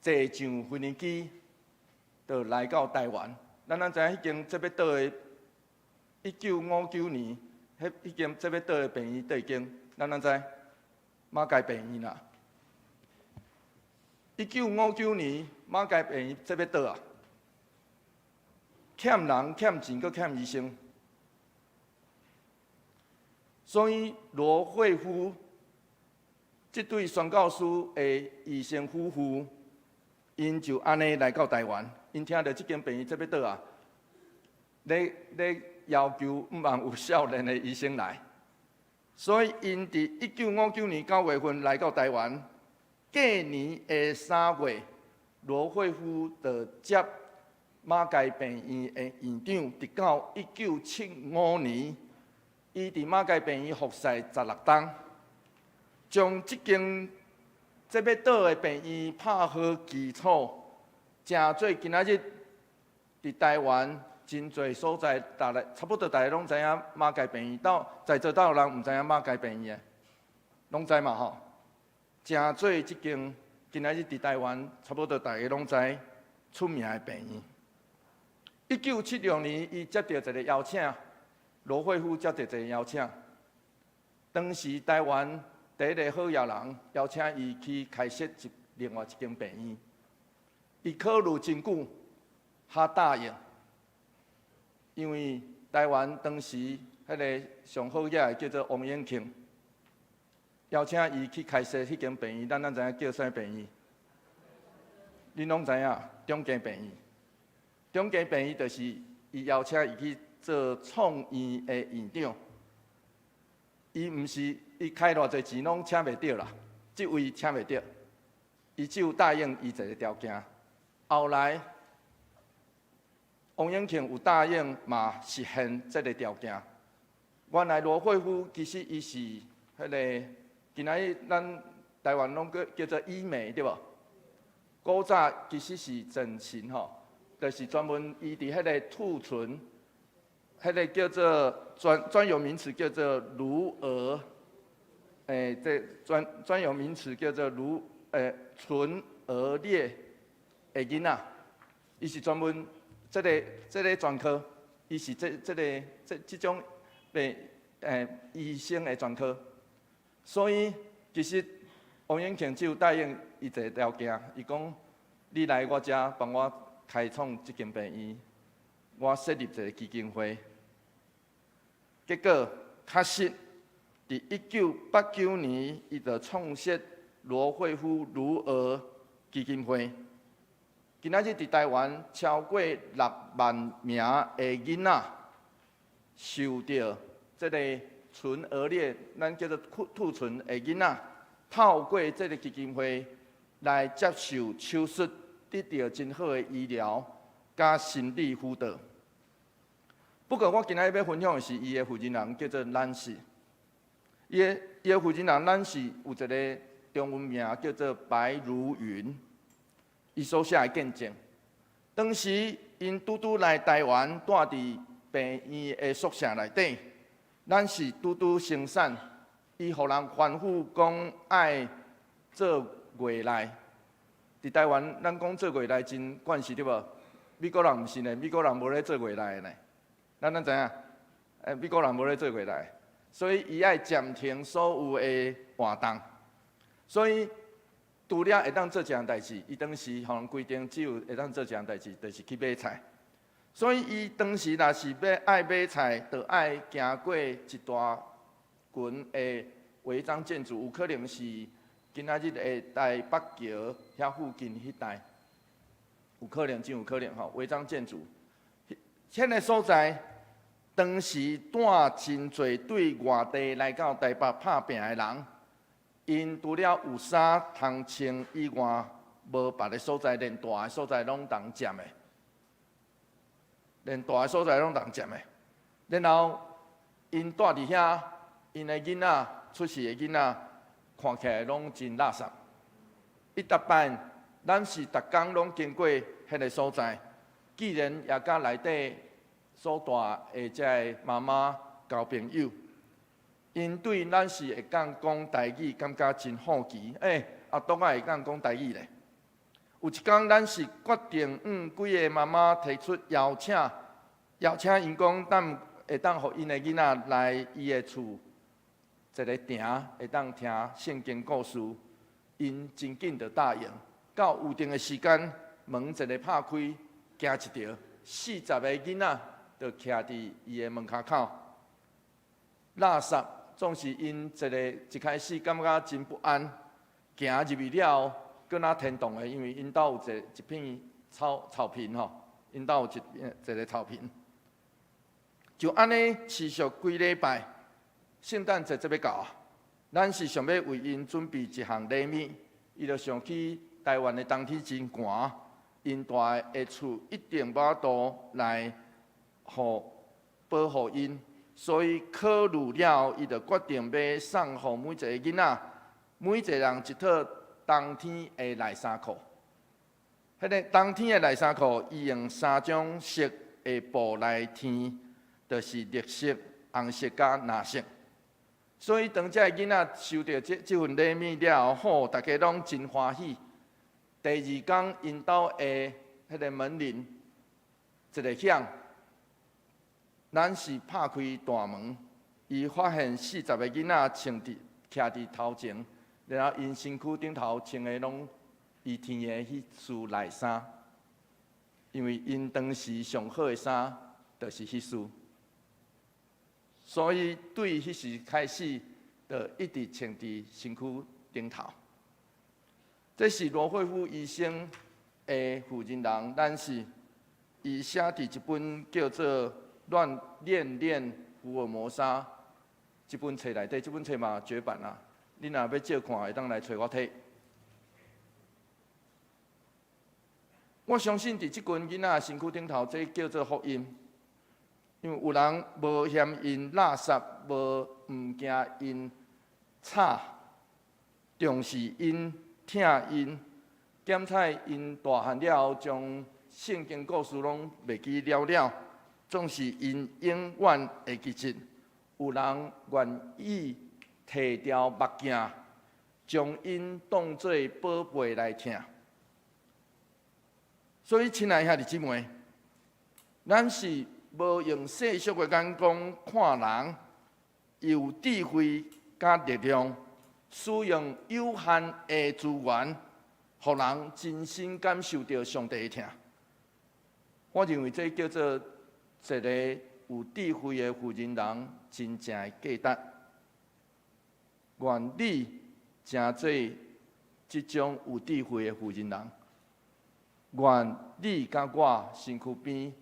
坐上飛機，就來到台灣。咱攏知影彼間這欲倒的，1959年，彼間這欲倒的病院佗一間，咱攏知馬偕病院啦。1959年馬偕病院這欲倒啊，欠人欠錢，閣欠醫生，所以羅慧夫這對宣教師的醫生夫婦，𪜶就按呢來到台灣。𪜶聽著這間病院這欲倒啊，咧咧要求向望有少年的醫生來，所以𪜶佇1959年9月份來到台灣。隔年的3月，羅慧夫就接馬偕病院的院長，直到1975年，伊佇馬偕病院服侍16冬，將這間這欲倒的病院拍好基礎，成做今仔日佇台灣真濟所在，逐个差不多逐个攏知影馬偕病院，到在座敢有人毋知影馬偕病院的，攏知嘛吼？成做這間今仔日佇台灣差不多逐个攏知出名的病院。1976年，伊接著一个邀請，羅慧夫接著一个邀請，當時台灣第一个好額人邀請伊去開設一另外一間病院，伊考慮真久，才答應，因為台灣當時彼个上好額的叫做王永慶，邀請伊去開設彼間病院，咱攏知影叫啥病院？恁攏知影中正病院。中正病院就是伊邀請伊去做創院的院長。伊毋是伊開偌濟錢攏請袂著啦，這位請袂著，伊只有答應伊一个條件。後來王永慶有答應嘛實現這个條件。原來羅慧夫其實伊是彼个，今仔日咱台灣攏閣叫做醫美對無？古早其實是整形吼，就是專門醫佇彼個兔唇，彼个叫做專有名詞叫做顱額，這專有名詞叫做顱唇腭裂的囡仔，伊是專門這个專科，伊是這種病醫生的專科，所以其實王永慶只有答應伊一个條件，伊講你來我遮幫我開創這間病院，我設立一个基金會。結果確實，佇1989年，伊就創設羅慧夫顱額基金會。今仔日佇台灣超過6萬名的囡仔受著這个唇腭裂，咱叫做兔唇的囡仔，透過這个基金會來接受手術，得著真好的醫療，佮心理輔導。不過我今仔日欲分享的是伊的負責人叫做蘭西。伊的負責人蘭西有一个中文名叫做白如雲。伊所寫的見證，當時𪜶拄拄來台灣，蹛佇病院的宿舍內底，咱是拄拄生產，伊予人吩咐講愛做月內。佇台灣，咱講做月內真慣勢對無？美國人毋是呢，美國人無咧做月內的呢。咱知影？美國人無咧做月內，所以伊愛暫停所有的活動。所以除了會當做一項代誌，伊當時予人規定只有會當做一項代誌，就是去買菜。所以伊當時若是欲愛買菜，就愛行過一大群的違章建築，有可能是今仔日的台北橋遐附近彼帶，有可能，真有可能吼，違章建築。彼个所在，當時蹛真濟對外地來到台北拍拚的人，𪜶除了有衫通穿以外，無別个所在，連蹛的所在攏通佔的，連蹛的所在攏通佔的。然後，𪜶蹛佇遐，𪜶的囡仔出世的囡仔，看起來攏真垃圾。伊逐擺，咱是逐工攏經過彼个所在，既然也佮內底所蹛的這个媽媽交朋友，𪜶對咱是會當講台語，感覺真好奇。阿東仔會當講台語咧。有一工，咱是決定向幾个媽媽提出邀請，邀請𪜶講，當會當予𪜶的囡仔來伊的厝一个埕，會當聽聖經故事。𪜶真緊就答應。到有定的時間，門一个拍開，驚一著，40个囡仔就徛佇伊的門跤口。垃圾總是𪜶一个一開始感覺真不安，行入去了後，閣若天堂的，因為𪜶兜有一片草坪吼，𪜶兜有一个草坪。就按呢持續幾禮拜，聖誕節這欲到啊，咱是想欲為𪜶準備一項禮物，伊就想起台灣的冬天真寒，𪜶蹛的厝一定無法度來予保護𪜶，所以考慮了後，伊就決定欲送予每一个囡仔，每一个人一套冬天的內衫褲。彼个冬天的內衫褲，伊用三種色的布來添，就是綠色、紅色佮藍色。所以當這个囡仔收著這份禮物了後，大家攏真歡喜。第二工，𪜶兜的彼个門鈴一个響，咱是拍開大門，伊發現40个囡仔穿佇徛佇頭前，然後𪜶身軀頂頭穿的攏伊添的彼束內衫，因為𪜶當時上好的衫就是彼束，所以對彼時開始，就一直穿佇身軀頂頭。這是羅慧夫醫生的負責人，但是伊寫佇一本叫做《亂戀戀福爾摩沙》這本冊內底，這本冊嘛絕版啦。你若欲借看，會當來揣我提。我相信佇這群囡仔身軀頂頭，這叫做福音，因為有人無嫌𪜶垃圾，無毋驚𪜶吵，重視𪜶，疼𪜶，檢採𪜶大漢了後，將聖經故事攏袂記了了，總是𪜶永遠會記得。有人願意提掉目鏡，將𪜶當做寶貝來疼。所以，親愛兄弟姊妹，咱是無用世俗的眼光看人，有智慧佮力量，使用有限的資源，予人真心感受著上帝的疼。我認為這叫做一个有智慧的負責人真正的價值。願你成做這種有智慧的負責人。願你佮我身軀邊，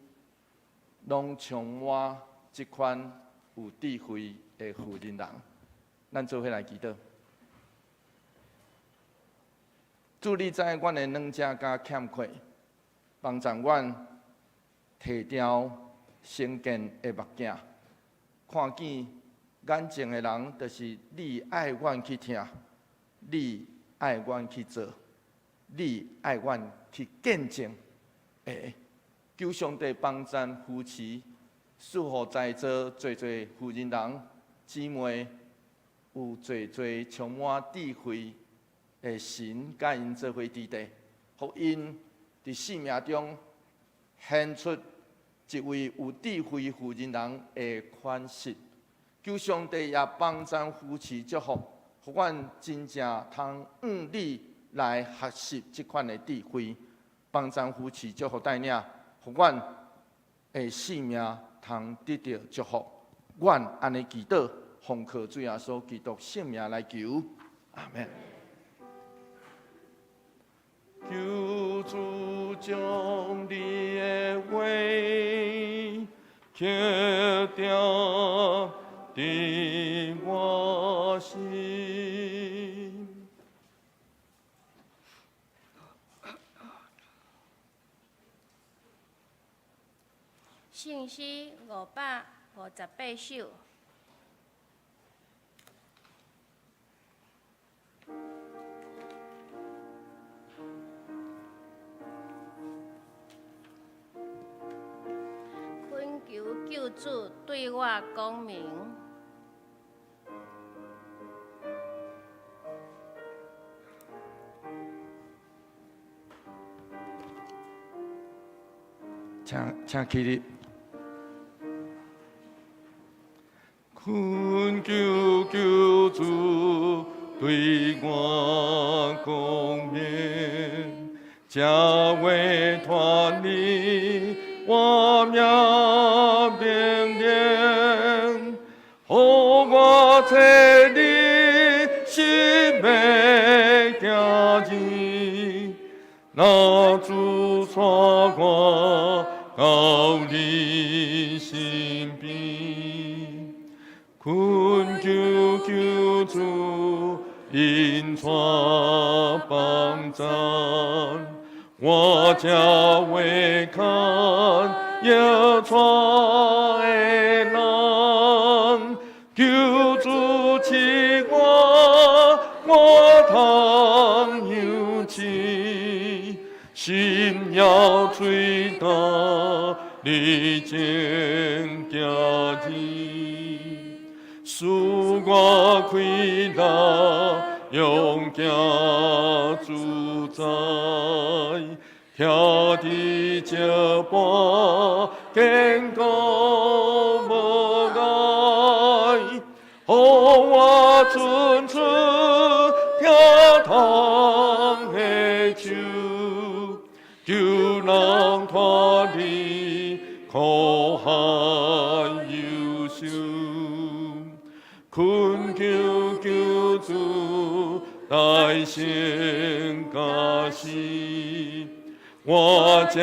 攏充滿這款有智慧的負責人。咱做伙來祈禱。主，你知阮的軟弱佮欠缺，幫助阮提著成見的目鏡，看見眼前的人，就是你愛阮去聽，你愛阮去做，你愛阮去見證。求上帝幫贊扶持，賜予在座濟濟婦人人姊妹，有濟濟充滿智慧的神，佮𪜶做伙佇地，予𪜶佇生命中顯出一位有智慧婦人人的款式。求上帝也幫贊扶持祝福，予阮真正通向你來學習這款的智慧，幫贊扶持祝福帶領，予阮的生命通得著祝福。阮按呢祈禱，奉靠主耶穌基督聖名來求，阿們。求主將你的話刻定佇我心。聖詩558首。懇求救主對我講明。請起立。懇求救主對我講明，這話脫離我命命令，予我揣你心的行兒，若主帶我到你身邊，懇求救主引帶幫贊，我這話牽搖帶的人，救主賜我，我通仰志，心要追到你前行兒，使我開朗勇行自在，徛佇石板堅固無礙，予我伸出疼痛的手，救人脫離苦海憂愁，懇求救主大聖加持，我這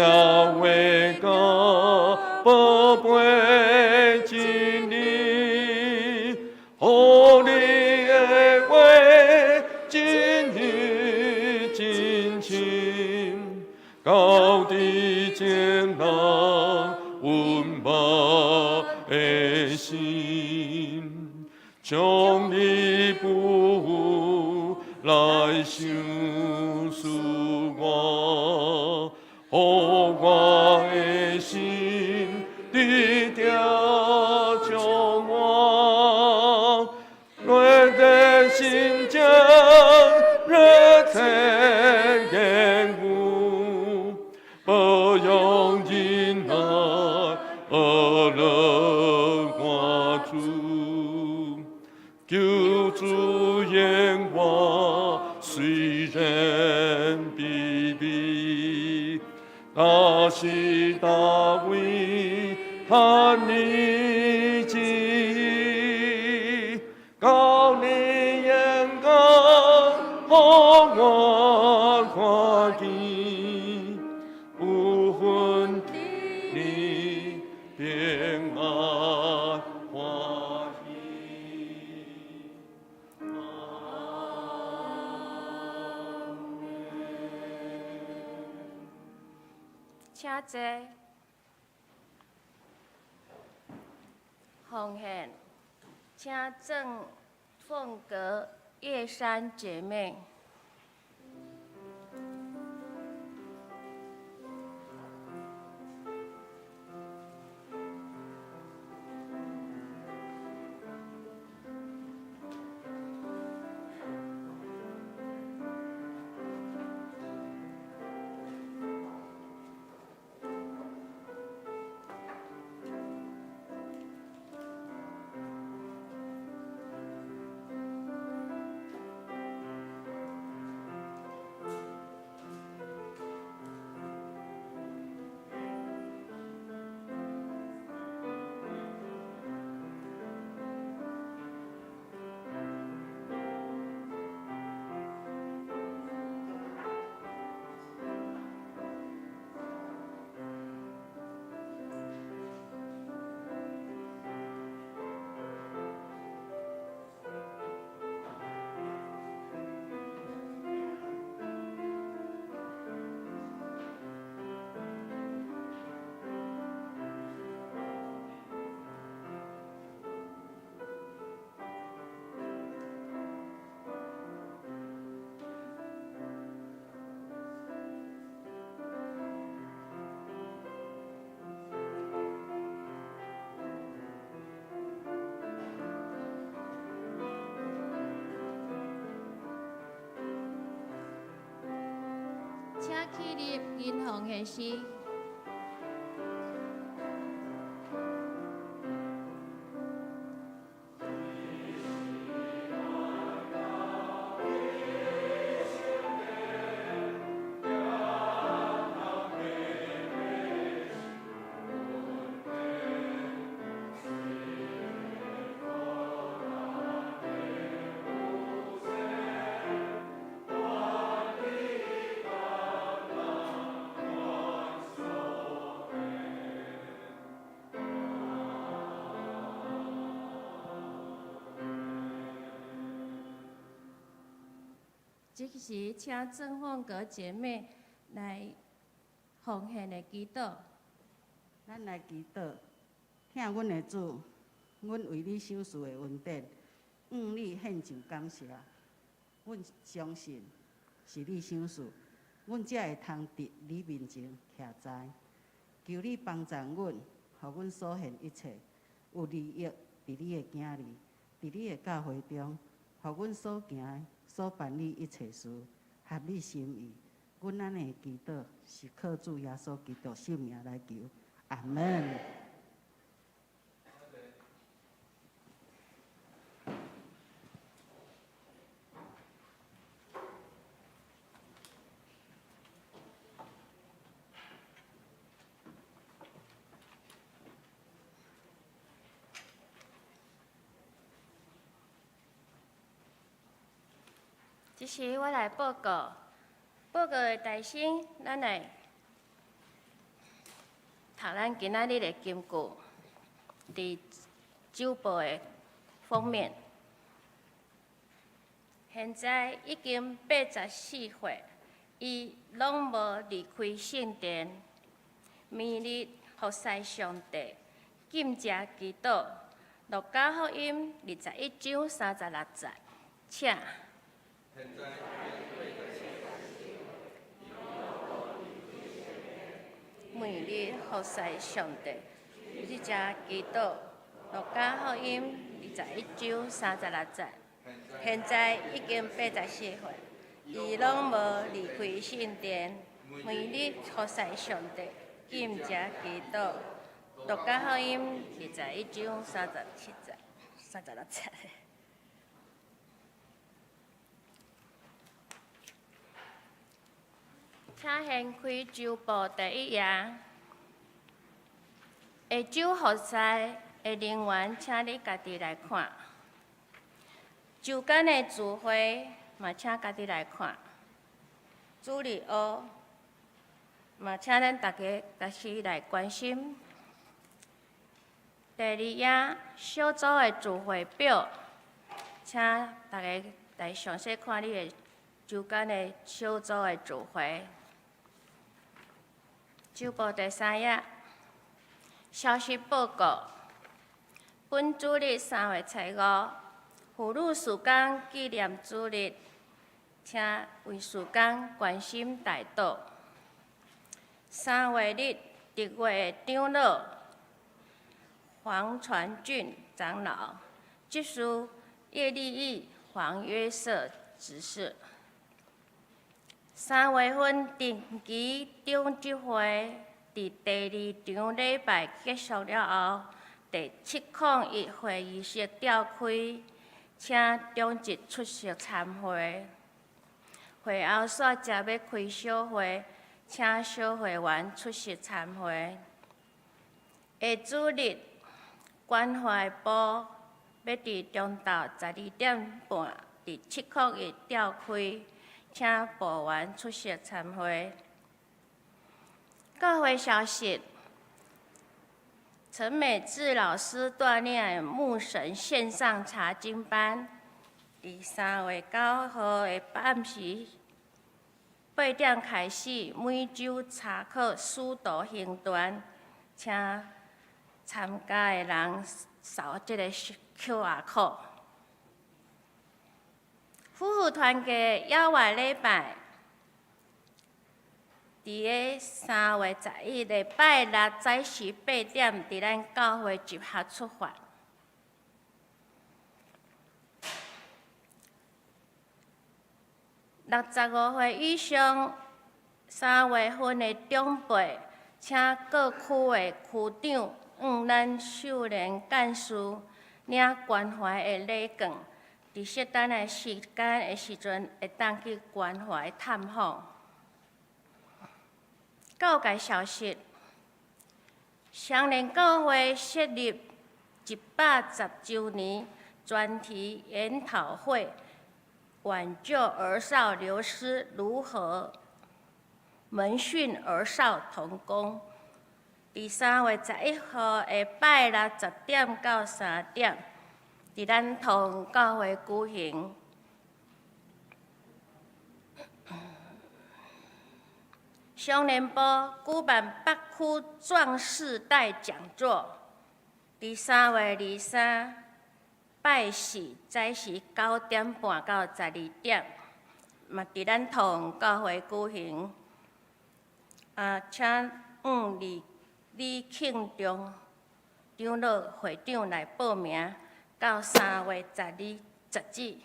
話講寶貝真理，予你的話真意真情，到底前人阮目的心，將你不來賞賜我，予我的心得著充滿，我的心將熱情堅固，保養忍耐，樂我主，求主言我雖然卑微，但是大衛他你旨意，高你眼光，予我看見，有份你平安歡喜。請坐。奉獻，請鄭鳳閣葉珊姐妹。請起立，銀行獻詩。這時，請鄭鳳閣姐妹來奉獻的祈禱。咱來祈禱，疼阮的主，阮為你賞賜的恩典，向你獻上感謝。阮相信是你賞賜，阮才會通佇你面前徛在。求你幫助阮，予阮所獻一切有利益佇你的囝兒，佇你的教會中，予阮所行的、所辦理一切事，合你心意。阮按呢祈禱，是靠主耶穌基督聖名來求。阿門。這時我來報告，報告的大聲，咱來讀咱今仔日的金句，佇週報的封面。現在已經84歲，伊攏無離開聖殿，每日服侍上帝，禁食祈禱。路加福音21章36節，請。每日服侍上帝，日食祈禱。路加福音21章36節。現在已經84歲，伊攏無離開聖殿，每日服侍上帝，禁食祈禱。路加福音21章37節、36節。請掀開週報第一頁。下晝服侍的人員，請你家己來看。週間的聚會嘛，請家己來看。主日學嘛，請咱大家開始來關心。第二頁小組的聚會表，請大家來詳細看你的週間的小組的聚會。週報第三頁，消息報告，本主日3月初5，妇女事工纪念主日，请为事工关心代祷。3月日，值月的长老黄传俊长老，执事叶立义、黄约瑟执事。3月份定期长执会，伫第二场礼拜结束了后，第701会议室召开，请长执出席参会。会后煞接欲开小会，请小会员出席参会。下主日关怀部欲伫中昼12点半伫701召开，请部员出席参会。教会消息：陈美智老师带领的牧神线上查经班，伫3月9号的暗时8点开始，每周查考《使徒行传》，请参加的人扫這个 QR code。夫婦團契野外禮拜，佇个3月11禮拜六早時8點，佇咱教會集合出發。65歲以上3月份的長輩，請各區的區長向咱秀蓮幹事領關懷的禮券。佇適當的時間的時陣，會當去關懷探訪。教界消息：雙連教會設立110週年專題研討會，挽救兒少流失如何門訓兒少同工。佇3月11號下拜六10點到3點。佇咱桃園教會舉行。雙連部舉辦北區壯世代講座，佇3月23拜四早時9點半到12點，嘛佇咱桃園教會舉行。啊，請向李李慶忠長老會長來報名。到3月12截止。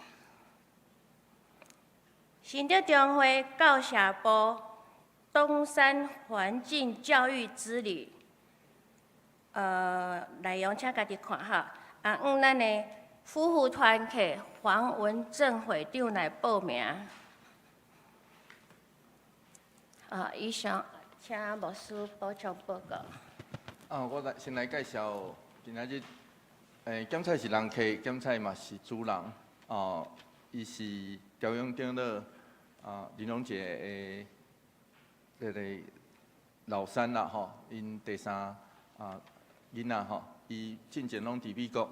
新竹中會教社部東山環境教育之旅，內容請家己看哈。啊，向咱的夫婦團契黃文正會長來報名。啊，以上，請牧師補充報告。啊，我來先來介紹今仔日。檢采是人客，檢采嘛是主人。哦，伊是朝陽長老啊林榮傑的這个老三啦吼，𪜶第三啊囡仔吼，伊進前攏佇美國，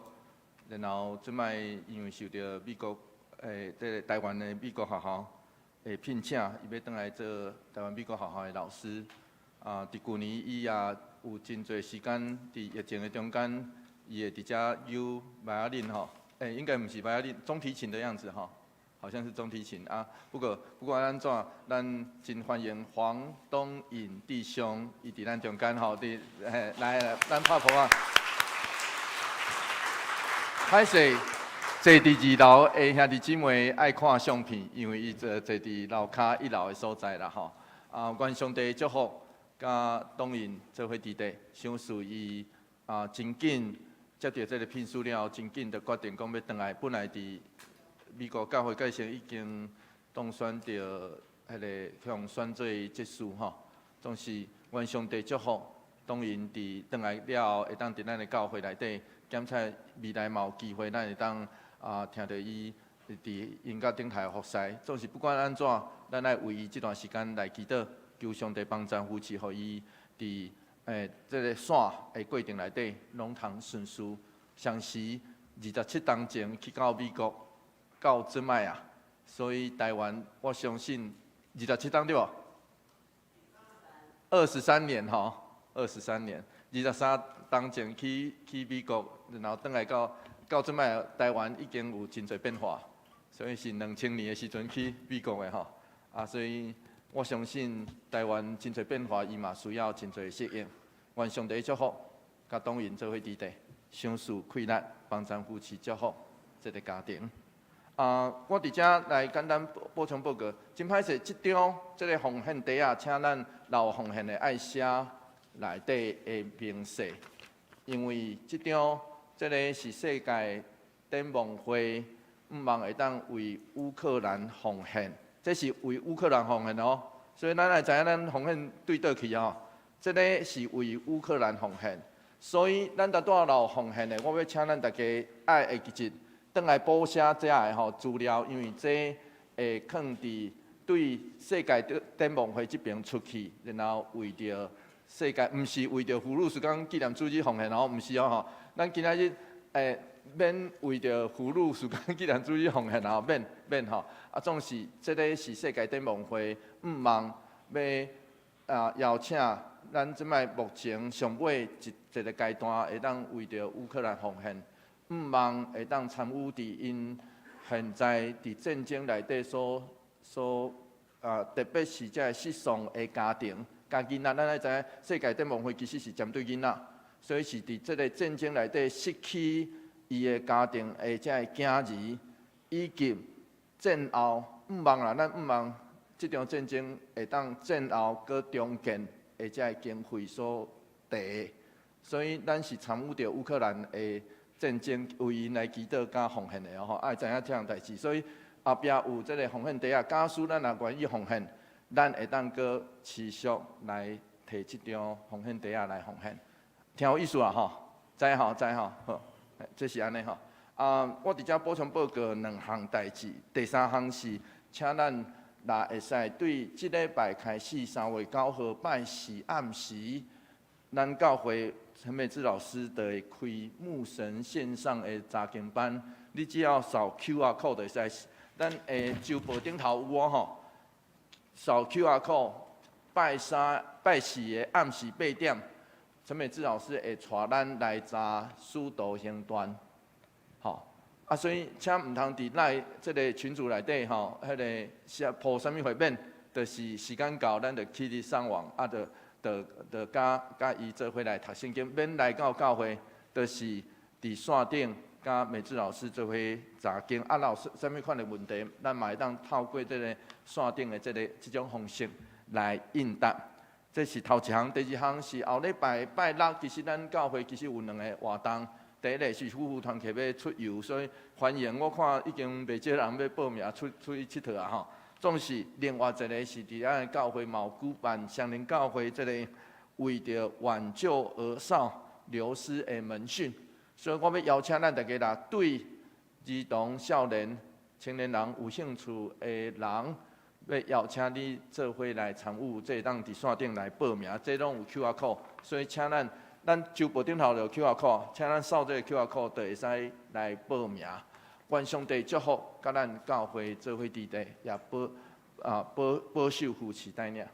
然後這擺因為受著美國這个台灣的美國學校的聘請，伊欲轉來做台灣美國學校的老師。啊，佇舊年伊也有真濟時間佇疫情的中間，伊會佇遮扭 violin 吼，應該毋是 violin，中提琴的樣子吼，好像是中提琴啊。不過不管按怎，咱真歡迎黃東穎弟兄，伊佇咱中間吼，佇嘿來，咱拍噗仔。歹勢，坐佇二樓的兄弟姊妹愛看相片，因為伊坐坐佇樓跤一樓的所在啦吼。啊，願上帝祝福，佮東穎做伙弟弟，賞賜伊啊，真緊接著這个聘書了後，真緊就決定講欲轉來。本來佇美國教會界線已經當選著彼个向選做執事吼，總是願上帝祝福，東穎佇轉來了後，會當佇咱的教會內底，檢采未來嘛有機會，咱會當啊聽著伊佇音樂頂台服侍。總是不管按怎，咱愛為伊這段時間來祈禱，求上帝幫贊扶持，予伊佇這个選的過程內底，攏通順遂。相時27冬前去到美國，到這擺啊，所以台灣我相信27冬對無？23年吼，23年，23當前去美國，然後轉來到這擺台灣已經有真濟變化，所以是2000年的時陣去美國的吼。啊，所以我相信台灣真濟變化，伊嘛需要真濟適應。願上帝祝福，佮黨員做伙佇佇，賞賜氣力，幫贊扶持祝福這个家庭。啊，我佇遮來簡單補充報告，真歹勢，這張這个奉獻袋仔，請咱留奉獻的愛寫內底的明細，因為這張這个是世界展望會，向望會當為烏克蘭奉獻，這是為烏克蘭奉獻哦，所以咱愛知影咱奉獻對佗去哦。這个是為烏克蘭奉獻，所以咱拄仔留奉獻的，我欲請咱大家愛會記得。轉來補寫這个吼資料，因為這會囥佇對世界展望會這邊出去，然後為著世界，毋是為著福祿壽工紀念主日奉獻哦，毋是哦吼。咱今仔日免為著福祿壽工紀念主日奉獻哦，免免吼。啊，總是這个是世界展望會，向望欲啊邀請咱這擺目前上尾一個階段，會當為著烏克蘭奉獻。向望會當參與佇𪜶現在佇戰爭內底所啊，特別是這个失喪的家庭，佮囡仔，咱愛知影世界展望會其實是針對囡仔，所以是佇這个戰爭內底失去伊的家庭的這个囝兒，以及戰後，向望啦，咱向望這場戰爭會當戰後閣重建的這个經費所提，所以咱是參與著烏克蘭的戰爭，為𪜶來祈禱佮奉獻的吼，愛知影這項代誌，所以後壁有這个奉獻袋仔，假使咱若願意奉獻，咱會當閣持續來提這張奉獻袋仔來奉獻，聽有意思啊吼？知吼知吼，好，這是按呢吼。啊，我佇遮補充報告兩項代誌，第三項是請咱若會使對這禮拜開始3月9號拜四暗時，咱教會陳美智老師就會開牧神線上的查經班，你只要掃 QR code 就會使。咱的周報頂頭有哦吼，掃 QR code，拜三、拜四的暗時8點，陳美智老師會帶咱來查使徒行傳，吼啊，所以請毋通佇咱這个群組內底吼，彼个寫 po 啥物會免，就是時間到，咱就起佇上網啊，就。就佮伊做伙來讀聖經，免來到教會，就是佇線頂佮美智老師做伙查經。啊，若有啥物款的問題，咱嘛會當透過這个線頂的這種方式來應答。這是頭一項，第二項是後禮拜拜六，其實咱教會其實有兩个活動。第一个是夫婦團契欲出遊，所以歡迎。我看已經袂少人欲報名出去𨑨迌啊吼。總是另外一个是佇咱教會嘛有舉辦雙靈教會這个為著挽救兒少流失的門訓，所以我欲邀請咱大家若對兒童、少年、青年人有興趣的人，欲邀請你做伙來參與，這會當佇線頂來報名，這攏有 QR code，所以請咱周報頂頭就有 QR code，請咱掃這个 QR code 就會使來報名。願上帝祝福，佮咱教會做伙佇佇，也保守扶持帶領。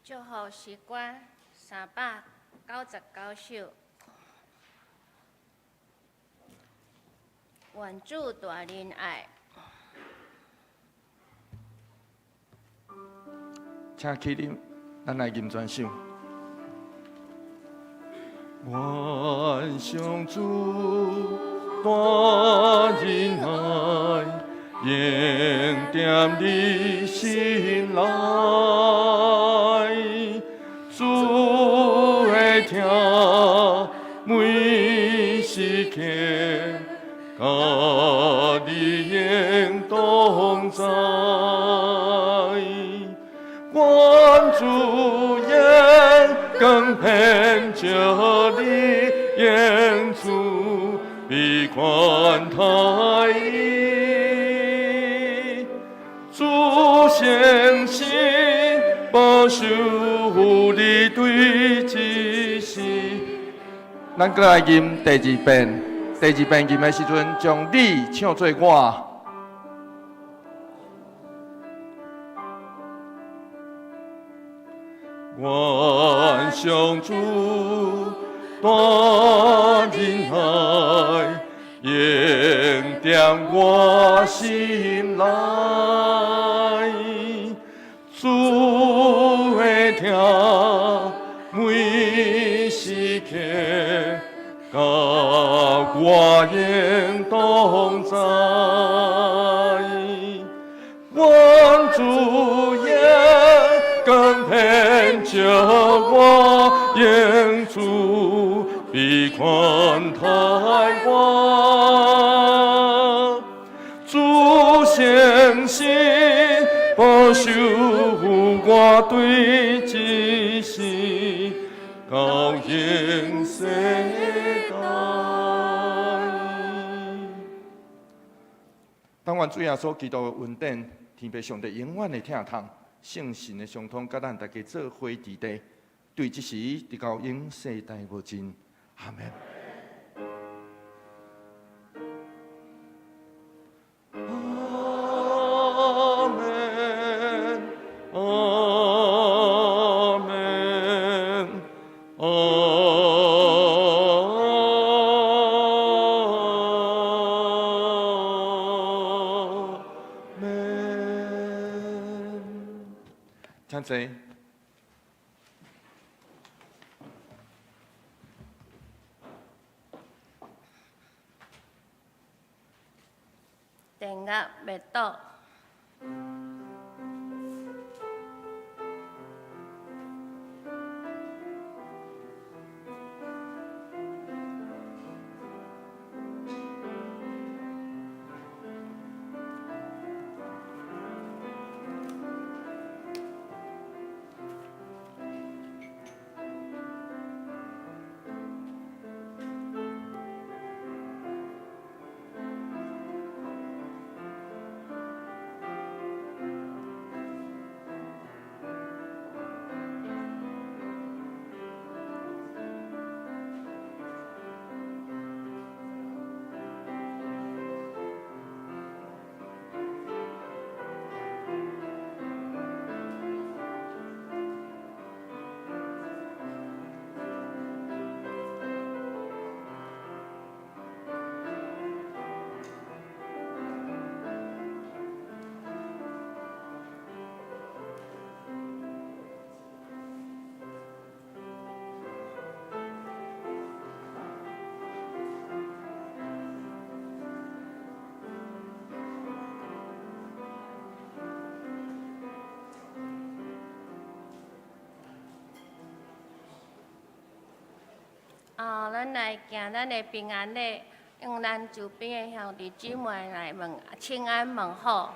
祝福詩歌399首，願主大仁愛。請起立，咱來吟全首。願上主大仁愛，永踮你心內，主會疼每時刻，佮你永同在。願主眼光遍照你，遠處必寬待你。主誠實保守你對這世。咱閣來吟第二遍，第二遍吟的時陣，將你唱做我。願上主大仁愛，永踮我心內。主的疼每時刻，佮我永同在。願主耶光遍照我，永慈悲款待我。主誠實保守我對這世到永世代。但願主耶穌基督的恩典，天父上帝永遠的疼痛，聖神的相通，佮咱大家做伙佇地，對這時直到永世代無盡。阿門。阿門，阿門，阿門。請坐。電樂默禱。哦，咱來行咱的平安禮，用咱周邊的兄弟姊妹來問請安問好。